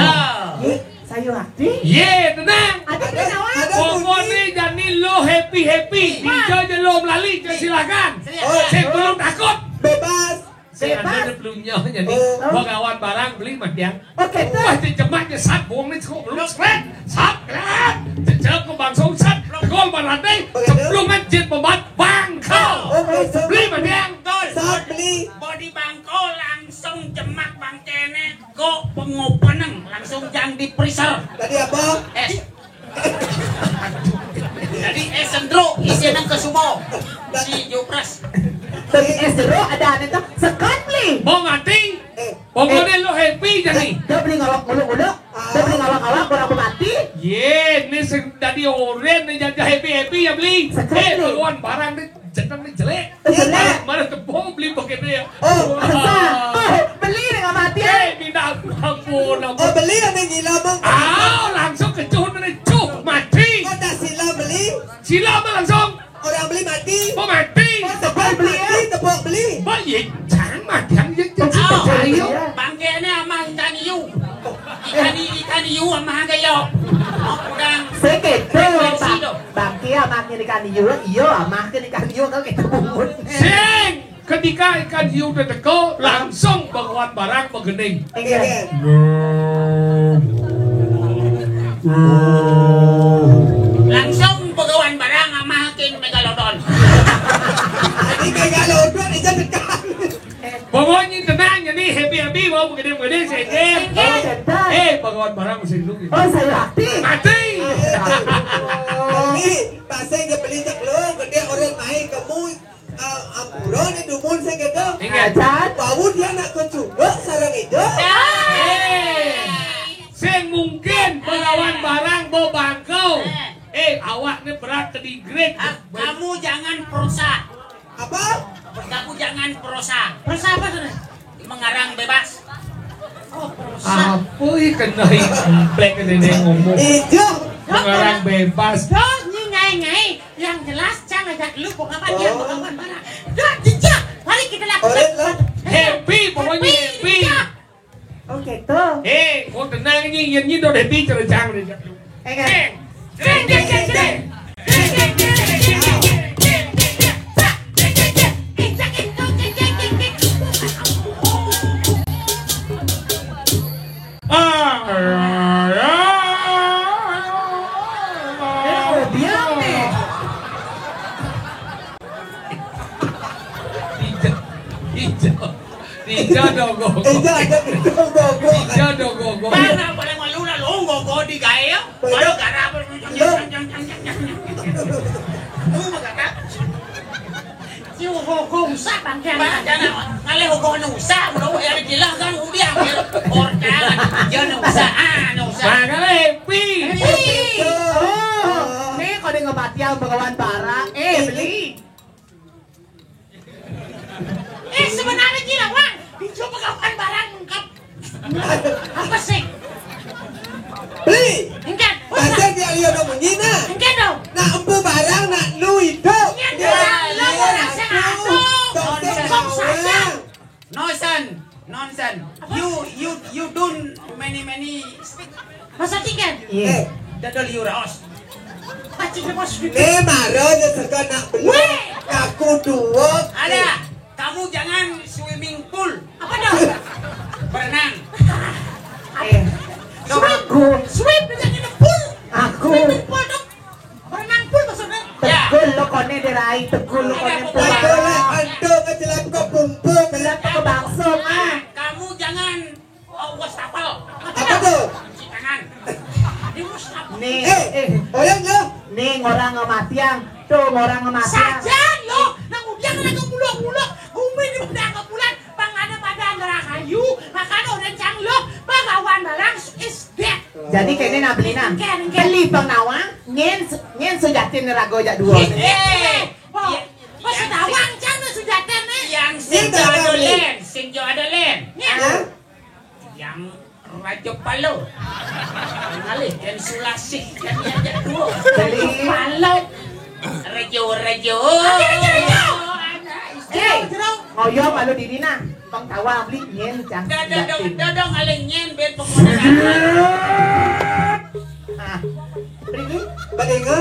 Sayur hati. Yé, tenang. Ada ada, ada. Pokoknya jani lo happy happy. Bisa je lo melali, silakan. Saya belum takut. Bebas. Saya ada pelunya jadi bagawan barang beli matiang. Oke, tuh. Wah, cemat je sat bong ni cukup belum seret. Sat keren. Cecek ke bangsa sat. Gol barate. Ceplungan jet pembat bangkau. Beli matiang. Sat beli. Body bangkau langsung jemak bangkene. Kok pengopeneng langsung jang di freezer. Tadi apa? Es. Jadi es sendro isinya ke sumo. Si Jopras. Tapi es jeruk ada aneh tuh. Sekat beli. Mau mati? Pokoknya lo happy jadi. Dia beli ngolok ngolok ngolok. Dia beli ngolok ngolok kurang mati. Ye, ini sing tadi oren nih jadi happy happy ya beli. Sekat beli. Lawan barang nih. Jeneng ni jelek. Jelek. Mana tepung beli pakai dia. Oh, oh, beli dengan mati. Eh, minta ampun, ampun. Oh, beli yang gila bang. Ah, langsung kecuh ni cuh mati. Kau tak sila beli? Sila apa langsung? Orang beli mati. Oh, mati. Oh, tepung beli, mati, ya? Tepung beli. Baik, jangan makan ya. Ayo, bangkene amah ikan hiu. Ikan hi-, ikan hiu amah agak yo. Kurang. Seketul, Bang. Bangke amah ikan hiu, iyo amah ikan hiu kalau kita bungut. Sing, ketika ikan hiu udah teko, langsung bagawan barang begening. Iya. Langsung bagawan barang amah kin megalodon. Ini megalodon itu dekat. Pokoknya tenang, ini happy-happy, mau begini-begini, sengit. Eh, bagawan barang mesti dulu gitu. Oh, saya hati. Mati. Ini pasai dia beli cek lu, gede orang main kamu, eh, ampura ni dumun sing gitu. Ingat. Ajan. Bau dia nak kecubuk sarang itu. Eh. Sing mungkin bagawan barang bawa bangkau. Eh, awak ni berat ke digret. Ah, kamu jangan perusak. Apa? Kamu jangan perosa. Perosa apa tuh? Mengarang bebas. Oh, perosa. Apa ya kena implek ini ngomong? Ijo. Mengarang bebas. Tuh, nyi ngai-ngai. Yang jelas, cang ajak lu, pokoknya dia pengalaman mana. Dah, jejak. Mari kita lakukan. Happy, pokoknya happy. Oke, tuh. Eh, kau tenang ni, yang ni dah happy terjang ni. Eh, kan? Eh, eh, eh, eh, eh. Ah, eh, oh, diam nih. Hijau, hijau. Tiga dong, gogo. Tiga ada, tiga dong, gogo. Tiga dong, gogo. Mana paling malu lah, lo gogo di gaya. Baru garap. Lo. Lu mah kata. Si gogo usah, Bang Kian. Bang, jangan. Ngalih gogo nu usah, udah ya gila kan, udah ambil. Orka, jangan usah, ah, nu usah. Bang, kalau happy. Happy. Oh, nih, kalau dia ngebatial bagawan bara, eh, beli. Eh, sebenarnya gila, Wan. Dicoba kapan barang lengkap. Apa sih? Beli. Enggak. Pasal dia lihat dong bunyi, nah. Enggak dong. Nak empu barang, nak lu itu. Enggak, enggak. Lo mau rasa apa? Kok saja. Nosen, nonsen. You, you, you don't many, many speak. Masa tiket? Iya. Eh, dadol you raos. Pacik lepas. Eh, mara dia serka nak belum. Weh. Aku dua. Ada. Kamu jangan swimming pool. Apa dong? Berenang. Eh. Dong. Aku. Swim dengan pool. Aku. Swimming pool dong. Berenang pool maksudnya? Ya. Tegul lo kone dirai, tegul lo kone pulang. Tegul lo anto ke jelap ke pumpung. Jelap ke bangsung, ah. Kamu jangan, oh, wastafel. Apa tuh? Cuci tangan. Di wastafel. Nih, eh, eh. Orang lo. Nih, orang ngematiang. Tuh, orang ngematiang. Saja lo, nang udiang ada ke pulau-pulau. Bumi di udah ke bulan. Pang ada pada neraka yu, makanya orang cang lo, bagawan barang is dead. Jadi kene nak beli nang. Beli pang nawang, nyen, nyen sujatin rago jak dua. Eh, oh, pas nawang cang sujatin nih. Yang sing jo ada len, sing jo ada len. Yang Raja Palo. Ngalih, dan Sulasih, dan Raja Dua. Raja Palo. Raja, Raja. Raja, Raja, Raja. Eh, ngoyong malu diri nah. Bang tawa beli nyen cang. Dah, dah, dah, dah, dah, ngalih nyen, ben pokoknya. Ah. Beri ni. Bagi ke?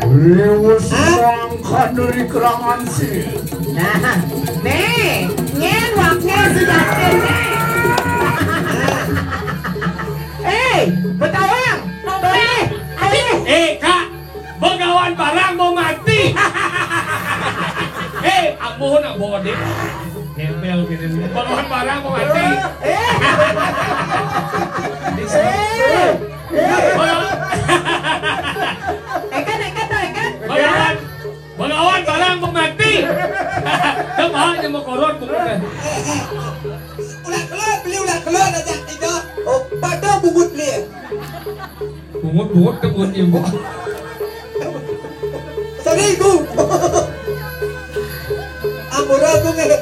Rewa semangkan dari kerangan si. Nah, nih, nyen waknya si Justin nih. Eh, betawang, toleh, toleh. Eh, Kak, begawan barang mau mati. Eh, ambo nak bawa dia. Nempel gini. Begawan barang mau mati. Eh. Eh. Eh. Ekan, ekan, ekan. Begawan. Begawan barang mau mati. Dah mahal je mau korot buku teh. Ulah keluar, beli ulah keluar aja tidak. Oh, pada bungut beli. Bungut-bungut ke bungut ibu. Seribu. Ampura aku ngerti.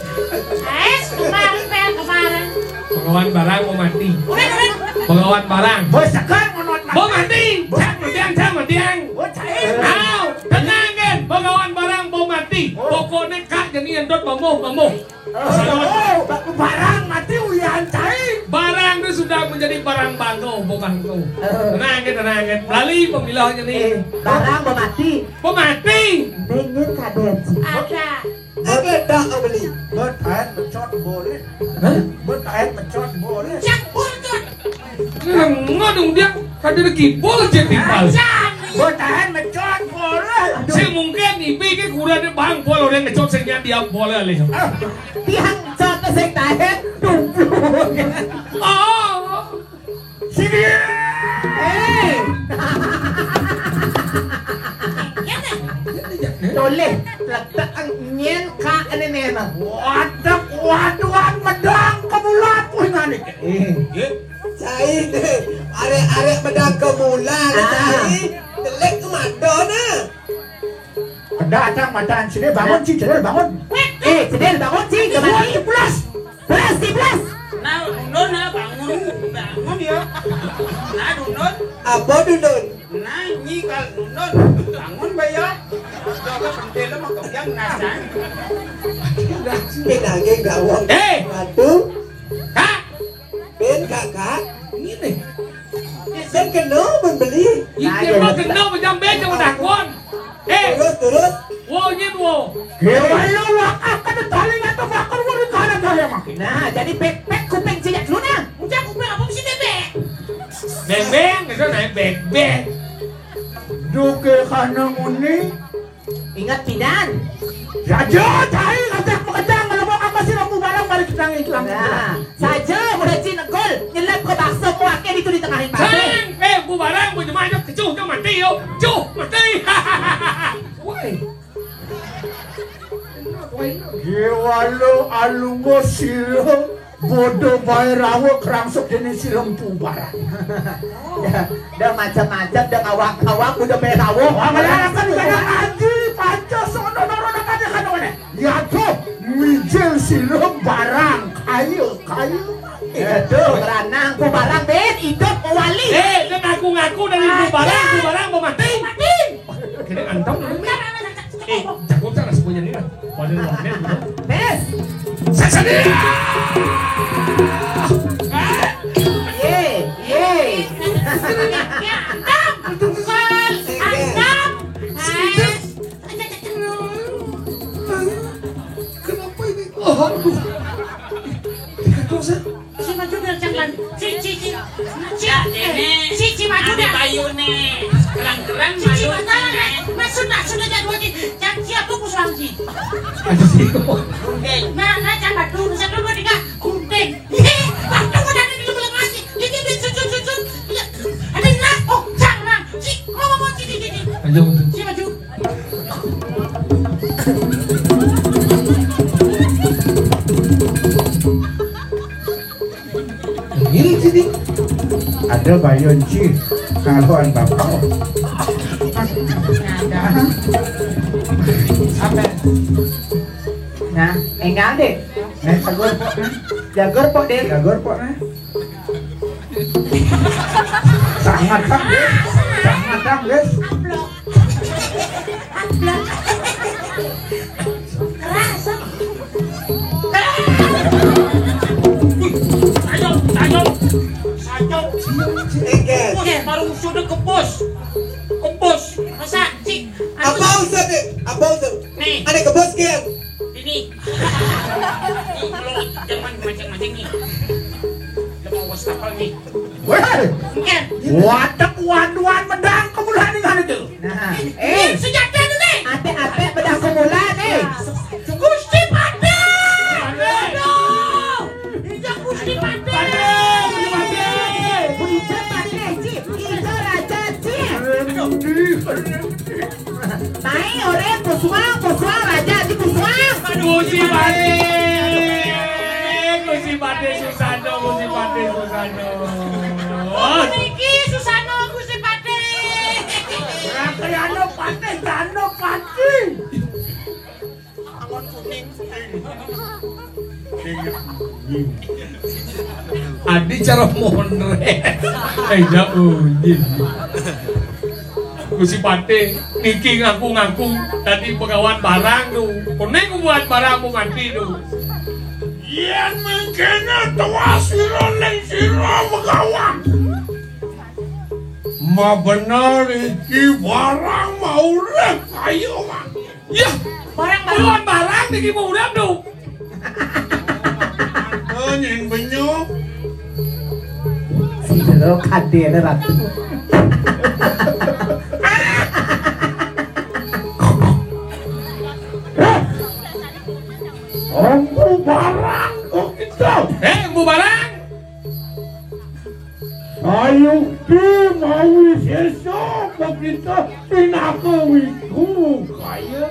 Eh, kemarin, Pel, kemarin. Begawan barang mau mati. Udah, udah. Begawan barang. Bos segar menurut Mau mati. Cak matiang, cak matiang. Bos cair. Au, tenang kan. Begawan barang mau mati. Pokoknya kak jadi endot bambuh, bambuh. Oh, ba-, barang mati ulian cai. Barang tu sudah menjadi barang bangko, bobangko. Eh. Tenang ke, tenang ke. Lali pemilahnya ni. Eh, barang bemati. Bemati. Nengin kaden. Ada. Ada tak kau beli? Bertahan mencot boleh. Hah? Bertahan mencot boleh. Yang boleh. Ngadung dia kada ada kibol je timpal. Bertahan mencot boleh. Sing mungkin ibi ke kurang dia bang pol orang ngecot sing nya dia boleh alih. Ah. Tiang cot sing tahan tumplung. Oh. Sini. Hei. Toleh letak nyen ka ane nena. Waduh, waduh, medang kemulat kuwi ngane. Eh. Cai deh, arek-arek medang kemulan, ah. Cai. Telek ke mata nah. Keda atang matan sini bangun ci, cedel bangun. Eh, cedel bangun ci, kemari. Plus, plus, plus. Nah, dundun nah bangun, bangun ya. Nah, dundun. Apa dundun? Nah, nyi kal dundun. Bangun, Bayo. Jaga pentil mah kebiang nasan. Pinangin gawang. Eh. Batu. Kak. Ben kakak. Ini. Ben kena ben beli. Ini mah kena macam ben jangan takut. Eh. Terus, terus. Wo, nyen wo. Kira lo wakah kada tali atau bakar wo di kanan saya mah. Nah, jadi pepek kuping ciak lu nah. Ucap kuping apa mesti bebek? Bebek, itu naik bebek. Duke kana muni. Ingat pidan. Raja, cai ngajak makejang, kalau mau apa sih lampu barang balik ke tangan itu lampu. Nah, saja udah cina gol, nyelap ke bakso muaknya itu di tengah pasir. Sang, eh, bu barang, bu jemaah, cuh, cuh, mati yo, cuh, mati. Woi. Jiwa lo alunggo siro. Bodoh bae rawa kerangsuk jenis silempu barang. Ya, dah macam-macam, dah ngawak-ngawak, udah bae rawa. Wah, malah rasa di kandang ngaji, panca sono noro nak ada kandang mana? Ya tuh, mijil silem barang, kayu, kayu. Ya tuh, beranang, ku barang, ben, hidup, wali. Eh, dia ngaku-ngaku dari ku barang, ku barang mau mati. Mati. Kena antam dulu. Eh, jago tak lah semuanya ni lah. Pada lama ni dulu. Bes. Sasana. Ye, ye. Antam. Antam. Kenapa ini? Oh, aduh. Dikandung saya. Si maju biar jangan. Si, si, si. Si, eh, si, si maju biar. Bayu nih. Kerang-kerang. Si, si maju biar. Maksud, maksud aja dua, si. Jangan siap tuh, pusuan, si. Aduh, si. Nah, nah, jangan batu. Satu, dua, tiga. Gunting. Ih, batu udah ada di dalam lagi. Ini, ini, cut, cut, cut, cut. Iya. Ada nak. Oh, jangan. Si, mau, mau, mau, si, si, si, si. Ayo. Si maju. Ini sini. Ada bayon ci, kaluan bapak. Ada. Apa? Nah, enggak deh. Nah, jagur pok, nah. Jagur pok deh. Jagur pok, nah. Sangat, Kang, guys. Sangat, Kang, guys. Amplop. Amplop. Keras. Ayo, ayo. Ayo. Oke. Kepus, baru sudah kepus. Kepus. Masa, Cik? Apa usah, Dek? Apa usah? Nih. Ada kepus, kian. Ini. Nih, kalau jangan mancing-mancing nih. Dia mau wastafel nih. Wéh, watek waduan medang kemulan nih kan itu. Nah, eh, senjata dulu nih. Ape-ape bedang kemulan nih. Gusti Patih. Aduh. Iya Gusti Patih. Gusti Patih, Cik. Iya Raja, Cik. Mai, ore, pesuang, pesuang, Raja, di pesuang. Aduh, Gusti Patih. Gusti Patih Susano, Gusti Patih Susano. Niki Susano, Gusti Patih. Rakyano Patih, Dano Patih. Angon kuning. Adi cara mondre. Eh, ya, oh, iya. Gusti Patih niki ngaku-ngaku tadi begawan barang tuh. Koné kubuat barang mau mati tuh. Yén mengkéné tewas sira ning sira begawan. Mabener iki barang mau urip ayo mati. Yah, barang barang niki mau urip tuh. Nying benyok. Sira kadéné Ratu. Empu barang kok gitu. Eh, empu barang. Sayukti mawi sésa kok gitu. Pinaka wiku kaya.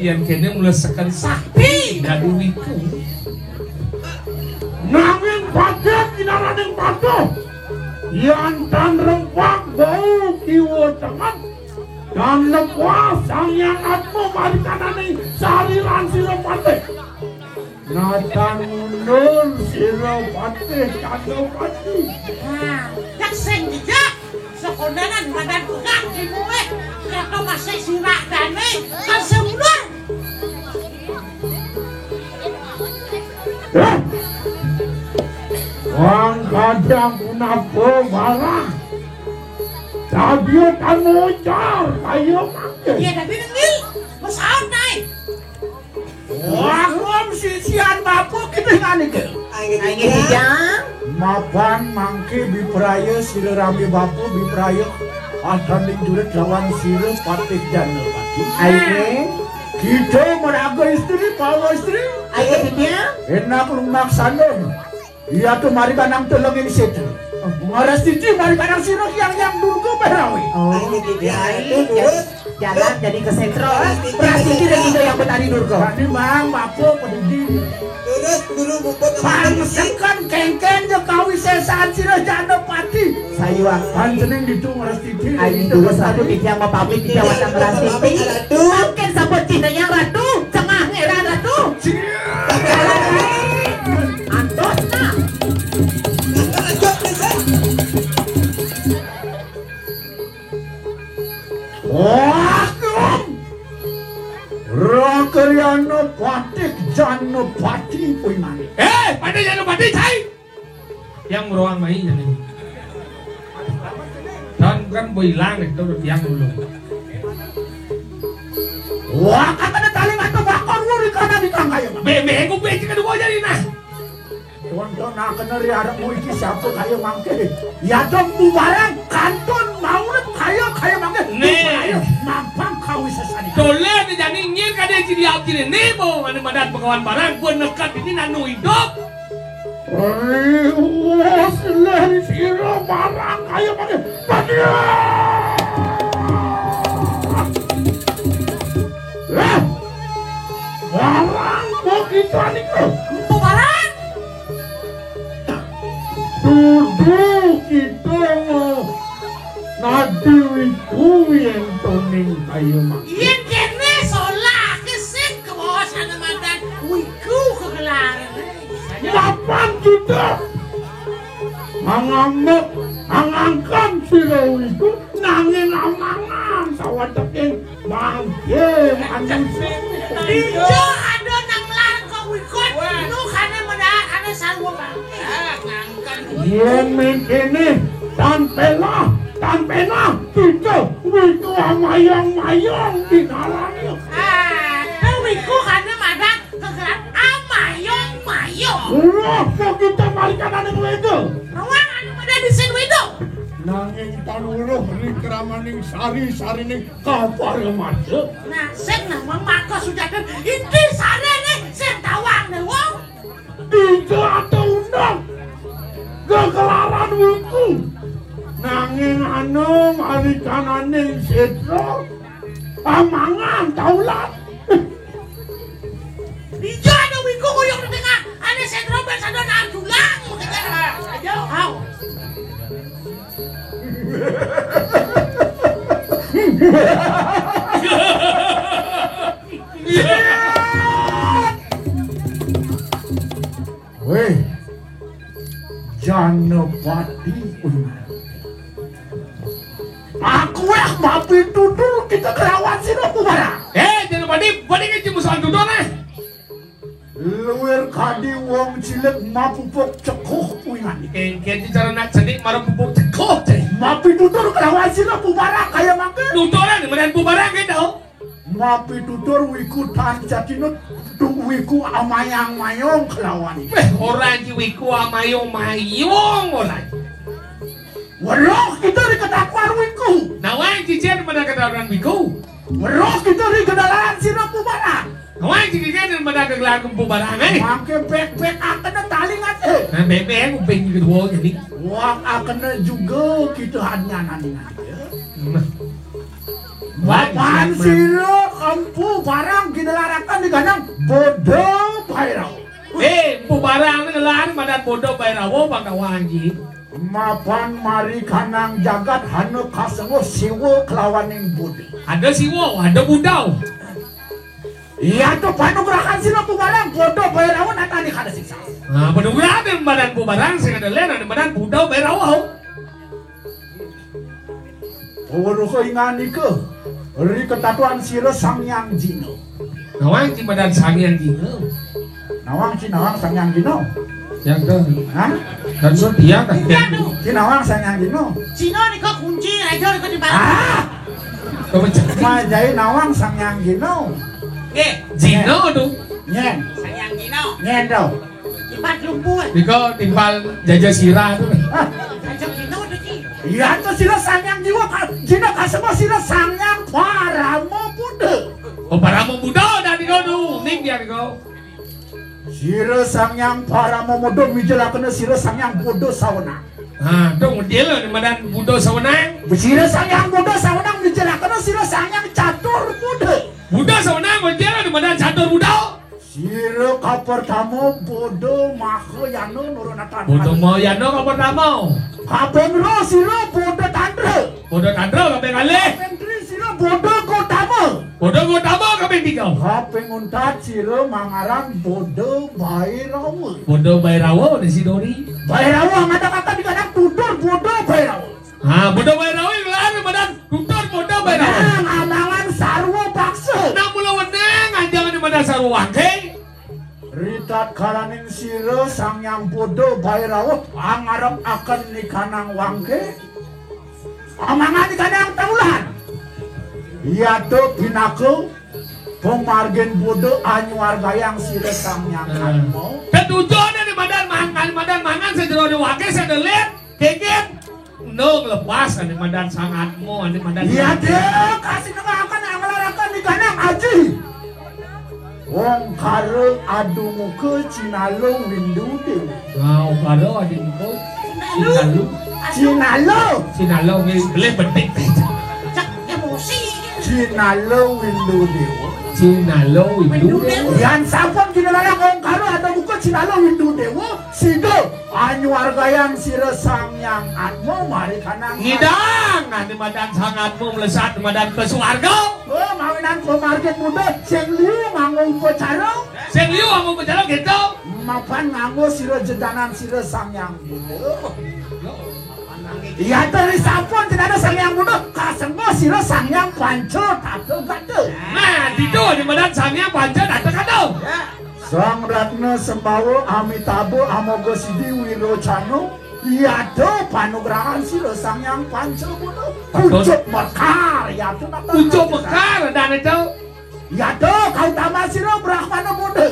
Yén kéné mula seken sakti dadi wiku. Nanging pacet kinaraning patuh. Yén tan rempak bau kiwa tengen. Tan lepas Sang Hyang Atma marikananing sariran sira patih. Natan mundur sira patih Candrawati. Nah, nek sing dijak sekondangan badan pegah dimuweh. Kata masih surak dane, kan sing mundur. Hah? Wang kadang punapa barang. Sabia tan ngucar kaya mangke. Iya, tapi nenggil. Pesaut naik. Wah, rum sisian bapa kita nganike. Ayo, Ayo, Jang. Mapan mangke bipraya sira rame bapa bipraya. Adaning jurit lawan sira patih Janapati. Ayo. Kita meraga istri, bawa istri. Ayo, Jang. Enak lumaksana. Iya tuh mari kanang telenging sida. Ngaras siji mari kanang sira Hyang Hyang Durga Berawi. Oh, iya, iya, iya. Iya, iya. Jalan jadi ke sentro. Prasiti dan juga yang betari Durga. Tadi Mang, Bapak, Pedidi. Terus dulu buput. Pangsekan kengken ya kawi sesaan sira Janapati. Sayuang. Panjeneng ditu ngaras siji. Ayo dulu satu tiga mau pamit tiga watang ngaras siji. Makin sebut cina yang ratu, cengah ngeran ratu. Antos nah. Wah, Rakyana Patih Janapati kuwi maneh. Eh, Patih Janapati, cai. Yang meruang mai jane. Dan kan boilang itu yang dulu. Wah, katanya tali mata bakar lu di kanan di tangkai. Bebe, aku beci kedua jadi nah. Wonten akene ri arepmu iki sapa kaya mangke? Ya dong bubaran kantun maurip kaya kaya mangke. Nih. Ayo mampang kawisesan iki. Dolen jani nyir kade ciri abdi ne bo ane madan pengawan barang pun nekat ini nanu hidup. Riwas len sira barang kaya mangke. Padha. Lah. Barang kok kita niku. Empu barang. Dudu kita nadi wiku yen toning kaya mangke. Yen kene solah ke sing kawasan mandan wiku kegelaran. Mapan kita mangambek Angangkan sira wiku nanging amangan sawadeking mangke manusa. Ijo ada nang lar kok wikut, nu kane menahan kane sarwa bangke. Yen mengkene, tan pelah, tan penah, kita wiku amayang-mayang dinalani. Ah, wiku kane madan kegeran amayong-mayong. Wah, kok kita mari kananing weda. Ruang anu pada disin weda. Nanging tan weruh ri kramaning sari-sarining kaparamaja. Nasib nawang maka sujaten inti sarene sing tawang dewa. Dija atau undang gegelaran wiku. Nanging anu mari kananing sedra amangan taulan. Ijo ada wiku kuyung di tengah. Ane sentro ben sadon nang dulang. Ayo, au. Weh, Janapati Unang. Aku wah mapitutur kita kelawan sira pemara. Eh, Janapati, balik aja musuhan tutur, eh. Luwir kadi wong cilik mapupuk cekuh kuingan. Engke cara nak cenik marang pupuk cekuh, ceh. Mapitutur kelawan sira pemara kaya mangke. Tuturan, kemudian pemara gitu. Mapitutur wiku tan catinut, tu wiku amayang-mayong kelawan. Weh, ora iki wiku amayong-mayong ora. Weruh kita diketakuan wiku. Nawang cicir pada ketakuan wiku. Weruh kita diketakuan sira pemara. Nawang cicir pada kegelaran pemara, eh. Mangke bek-bek akene talingan, eh. Nah, bek-bek kuping kedua jadi. Wah, akene juga kita hanya nandingan, ya. Nah. Bapan sira empu barang ginelaraken di kandang Bodho Bairawa. Eh, empu barang ni ngelar madan Bodho Bairawa Bang Kawanji. Mapan mari kanang jagat hana kasengo siwa kelawaning budi. Ada siwa, ada budau. Iya tuh panugrahan sira empu barang Bodho Bairawa natani kada siksa. Nah, panugrahan madan empu barang sing ada len ada madan Bodho Bairawa. Weruh inganika, ri ketatuan sira Sang Hyang Jina. Nawang ci madan Sang Hyang Jina. Nawang ci nawang Sang Hyang Jina. Yang ke? Hah? Dan so dia kan? Iya, tuh. Ci nawang Sang Hyang Jina. Cina nika kunci raja nika di bawah. Ah! Kemencet. Majai nawang Sang Hyang Jina. Nggih. Jina tuh. Nyen. Sang Hyang Jina. Nyen tuh. Timpal lumpuh. Nika timpal jaja sira tuh. Ah. Jaja Jina tuh, Ci. Iya tuh sira Sang Hyang Jiwa ka-, Jina kasema sira Sang Hyang Parama Buddha. Oh, Parama Buddha dan nika tuh. Ning dia nika. Sira Sang Hyang Parama Buddha mijelakena sira Sang Hyang Buddha Sawenang. Nah, tuh model ni madan Buddha Sawenang. Sira Sang Hyang Buddha Sawenang mijelakena sira Sang Hyang Catur Buddha. Buddha Sawenang model ni madan Catur Buddha. Sira kapertama Buddha Mahayana Nurunatan. Buddha Mahayana kapertama. Kaping loro sira Buddha Tantra. Buddha Tantra kaping kalih. Kaping telu sira Buddha Gotama. Buddha Gotama kaping tiga. Kaping untat sira mangaran Buddha Bairawa. Buddha Bairawa di Sidori. Bairawa ngadakaken di kandang tutur Buddha Bairawa. Ha, Buddha Bairawa yang lahir badan tutur Buddha Bairawa. Nang amangan sarwa paksa. Nang mula wenang anjangan di mana sarwa wangke. Ritat kalaning sira Sang Hyang Buddha Bairawa angarep akan nikanang wangke. Amangan nikanang taulan. Yata pinaka pamargin Buddha anyuargayang sira Sang Hyang Atma. Tetujon ane madan mangan, madan mangan sejero di wangke sedelit, kengken. Nung lepas ane madan Sang Atma, ane madan. Iya, Sang Atma. Dek, kasih nengah akan angelarakan nikanang aji. Ongkara adumuka Cinalo Windu Dewa. Nah, Ongkara adumuka Cinalo. Cinalo. Cinalo nggih, beli bedik. Cak emosi. Cinalo Windu Dewa. Cinalo Windu Dewa. Yan sampun Cinalo Ongkara adumuka Cinalo Windu Dewa. Sida anyuargayang sira Sang Hyang Atma mari kanang. Ngidang, nah, di madan Sang Atma melesat di madan ke swarga. Oh, mawinan pamargin Buddha sing liu nganggo upacara. Sing liu nganggo upacara gitu. Mapan nganggo sira jedanan sira Sang Hyang Buddha. Iya, tadi sampun tidak ada Sang Hyang Buddha, kasengko sira Sang Hyang Panca Tata Gata. Nah, ditu di madan Sang Hyang Panca Tata Gata. Ya. Sang Ratna Sembawa Amitaba Amoga Sidi Wirocana. Iya, tuh panugrahan sira Sang Hyang Panca Buddha. Betul. Pucuk mekar, ya tuh. Pucuk mekar, dan itu. Iya, tuh, kautaman sira Brahmana Buddha.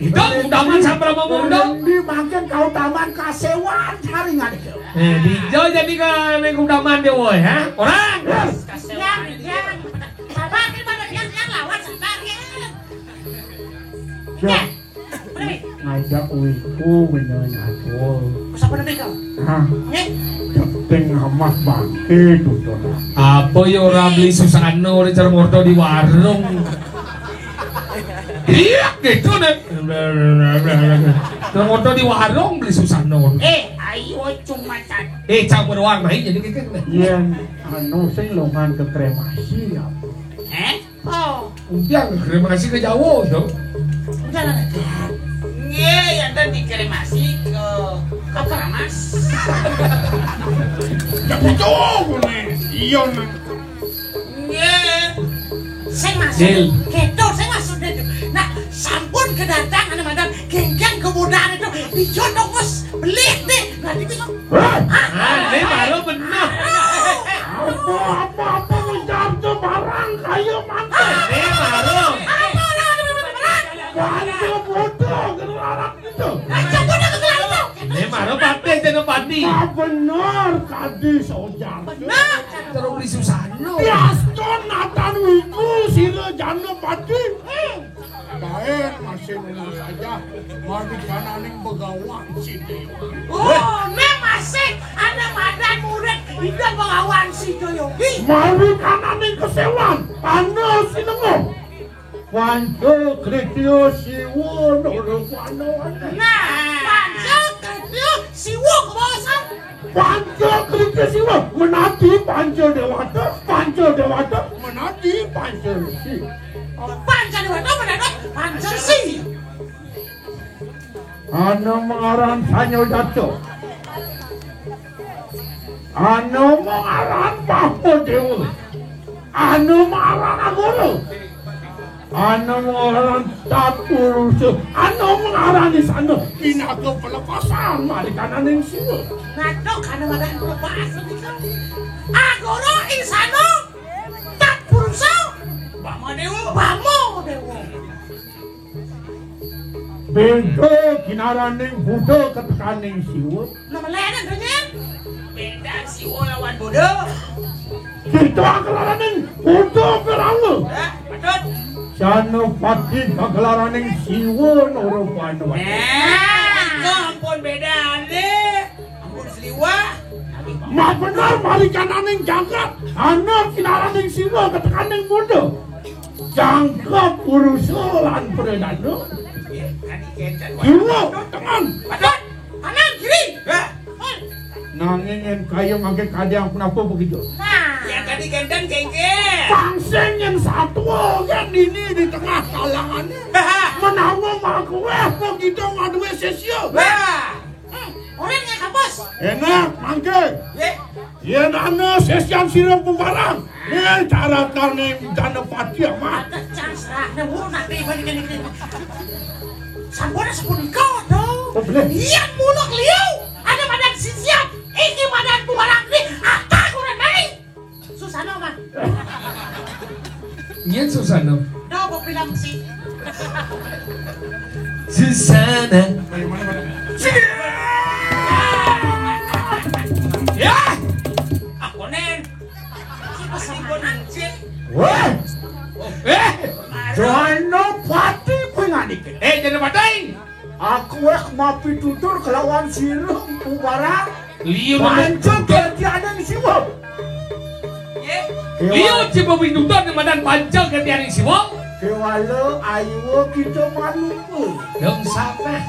Itu kautaman Sang Brahmana Buddha. Di mangkin kautaman kasewan jaringan itu. Eh, dijo jadi ke ning kautaman dia, woi, ha? Orang. Yes. Yang, yang, sabar, ini pada yang, yang lawan sabar, ya. Siap. Ya. Ngajak wiku bener ngatur. Sapa nembe kau? Hah? Nggih. Cepeng amat bangke tutur. Apa ya ora beli Susana, ora cara ngorto di warung. Iya, gitu deh. Cara ngorto di warung beli Susana. Eh, ayo cuma cat. Eh, cak beruang naik jadi gitu. Iya, anu sing longan ke kremasi ya. Eh? Oh. Udah, kremasi ke Jawa, yo. Udah lah, Nek. Nggih, ya, dan dikremasi ke, ke Keramas. Ya, betul, nih. Iya, nih. Nggih. Sing maksud, Dil. Gitu, sing maksud itu. Nah, sampun kedatangan, Madam. Genggang kemudahan itu. Dijo tongos belit, nih. Nah, itu. Hah? Ah, ini baru benar. Apa, apa, apa ngejar tuh barang kayu mangkok? Ini baru. Apa, apa, apa, apa, apa? Bantu bodoh, gelarang itu. Aja bodoh ke gelarang itu. Ini baru pati, jadi pati. Ah, benar, kadi sojar. Benar. Terus beli Susano. Diaskon natan wiku, sira jana pati. Hmm. Baik, masih umur saja. Mari kananing Begawan Sidewa. Oh, nek masih ana madan murid Ida Begawan Sidewa. Mari kananing kesewan, tanda sinengo. Panca Kritya Siwa Nara Pandawa. Nah, Panca Kritya Siwa kebawasan. Panca Kritya Siwa menadi Panca Dewata, Panca Dewata menadi Panca Resi. Panca Dewata menadi Panca Resi. Ana mengaran Sanyojata. Ana mengaran Bapadewa. Ana mengaran Agara. Ana mengaran Tatpurusa. Ana mengaran Isana. Pinaka pelepasan marikananing Siwa. Ngatuk ana madan pelepasan. Agara, Isana, Tatpurusa, Bamadewa. Bamadewa. Beda kinaraning Buddha ketekaning Siwa. Nama lain adanya? Beda Siwa lawan Buddha. Kita kelaraning Buddha Kerawa. Ya, betul. Janapati kagelaraning Siwa Nara Pandawa. Nah, itu ampun bedane. Ampun seliwah. Mak bener marikananing jagat. Ana kinaraning Siwa ketekaning Buddha. Jangkep Purusa lan Pradana. Kiwa tengen. Padahal kanan kiri. Hah? Nanging yen kaya mangke kadang punapa begitu? Nah. Ya tadi genten kengke. Pangsing yen satwa kan ini di tengah kalangane. Menawa mak kowe begitu ngaduwe sesya. Wah. Hmm, orang yang kampus. Enak, mangke. Ye. Yen ana sesyan sira pumarang, ning carataning Danapati amat. Ada cas, nah, nemu nanti balik ini. Sampun sepunika to. Oh, bener. Iya, muluk liu. Ada madan sisian. Iki madan pumarang ni. Ata kurang naik. Susana, Bang. Yen Susana. Coba bilang sih. Susana. Ya. Aku nen. Wah. Eh. Janapati penganik. Eh, Janapati. Aku wek mapitutur kelawan sira, Pumarang. Liu. Panca Kertianing Siwa. Liu, ci pepintutur di madan Panca Kertianing Siwa. Kewala ayuwa kita manunggu. Dong sapa?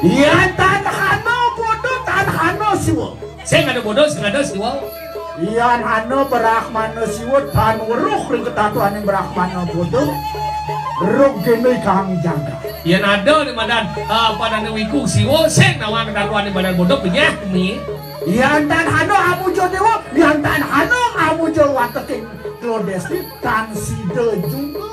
Iya, tanhana bodoh, tanhana Siwa. Sing ada bodoh, sing ada Siwa. Yan ana Brahmana Siwa tan weruh ring ketatuaning Brahmana Buddha. Rugene kang jaga. Yan ada di madan, eh, padane wiku Siwa sing nawang ketatuaning madan Buddha penyah mi. Yan tan hana amuja déwa, yan tan hana amuja wateking Klo Desti, tan sida juga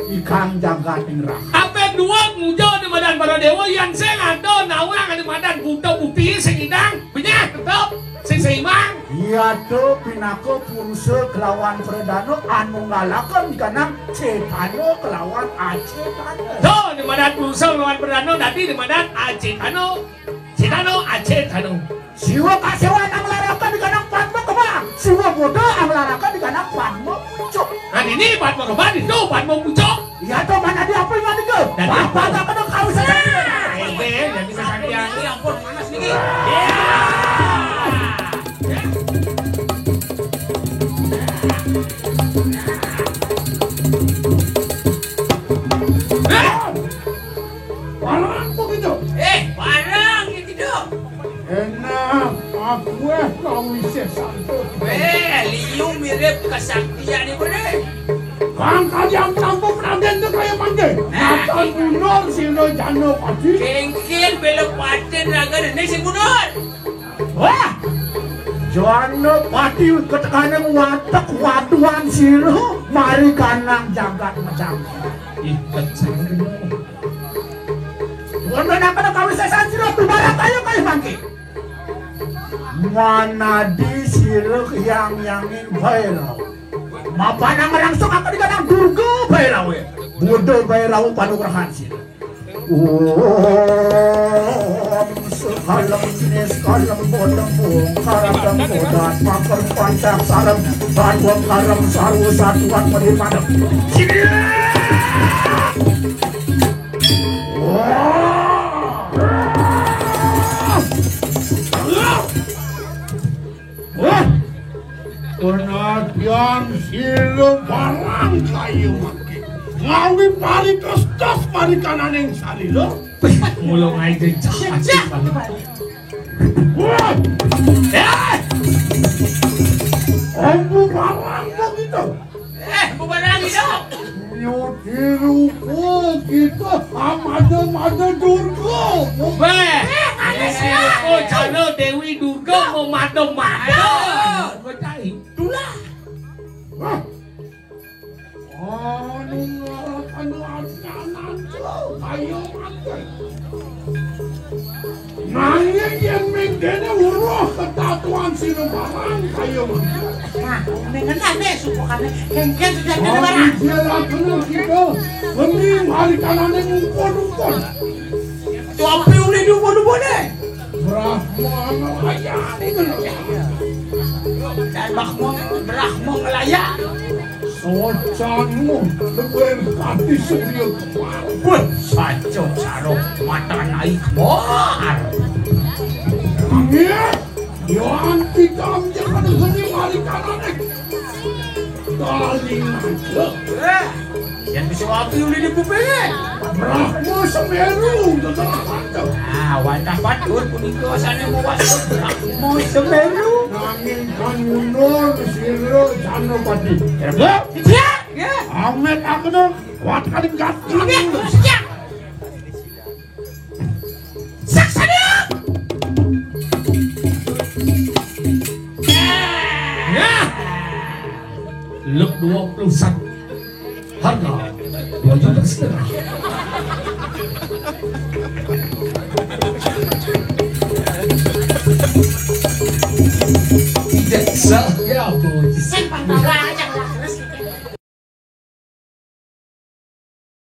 ikang jagat ing rahat. Apin dua muja di madan para déwa, yan sing ada nawang di madan buta buti sing idang, benyah tetep sing seimbang. Yata pinaka purusa kelawan pradana anu ngalahkan di kanang Cetana kelawan Acetana. To, di madan purusa kelawan pradana dadi di madan Acetana. Cetana, Acetana. Siwa kaséwa nang larakan di kanang Padma Kemang. Siwa bodo ang larakan di kanang Padma Pucuk. Nah, ini Padma Kemang, itu Padma Pucuk. Iya to, mana dia apa yang ada? Dadi apa? Apa tak kena kau saja? Nah, ini jadi sasakian. Ya ampun, panas nih. Ya. Eh! Barang begitu. Eh, barang gitu dong. Enak, aku eh kau isi santun. Eh, liu mirip kesaktian ibu nih. Kang kalian tampung Raden tuh kayak mangke. Nah. Matan mundur sira jana pati. Kengkil bela paten raga dene sing mundur. Wah! Jana pati ketekaning watek waduan sira mari kanang jagat macam. Iket sangkena. Wonten apa kawisésan sira tubarak ayo kayu mangke. Manadi sira yang yanging Bairawa. Mapanang rangsung aku di kanang Durga Bairawa. Buddha Bairawa panugrahan sira. Om sekalem jenis kalem bodem bongkar dan bodat paker pancak sarem badwa karem sarwa satuan medi padem. Sini. Wah. Wah. Penatian sira barang kayu mangke. Ngawi pari Kristus pari kananing sarira. Mula ngaji cah. Wah. Eh! Ombu barang begitu. Eh, bubarang itu. Nyuti rupa kita amada-mada Durga. Beh, ini rupa jana Dewi Durga mau mada-mada. Aduh. Kau cai. Tulah. Wah. Anu ngaran anu ancanan tuh, ayo mati. Nanging yén mengkene weruh ketatuan sinumpaman kaya mangko. Nah, mengkene ane supukane kengken sudah kene barang. Dia lakune kita, mending hari kanane ngumpul-ngumpul. Tapi uli dupo-dupone. Brahma ngelayani kene. Dan Brahma, Brahma ngelayan. Socanu luwih pati sedia kemar. Wah, saco saro matanai kemar. Nggih, yo anti kam jangan seni mari kanane. Kali ngaco. Eh, yang bisa wapi uli di kupingnya. Brahma Semeru, gegerahan tuh. Ah, wantah batur punika sane mawas Brahma Semeru. Nanging kan mundur sira Janapati. Rebut. Iya. Ya. Amet aku dong. Kuat kali gat. Iya. Iya. Saksana. Ya. Luk dua puluh satu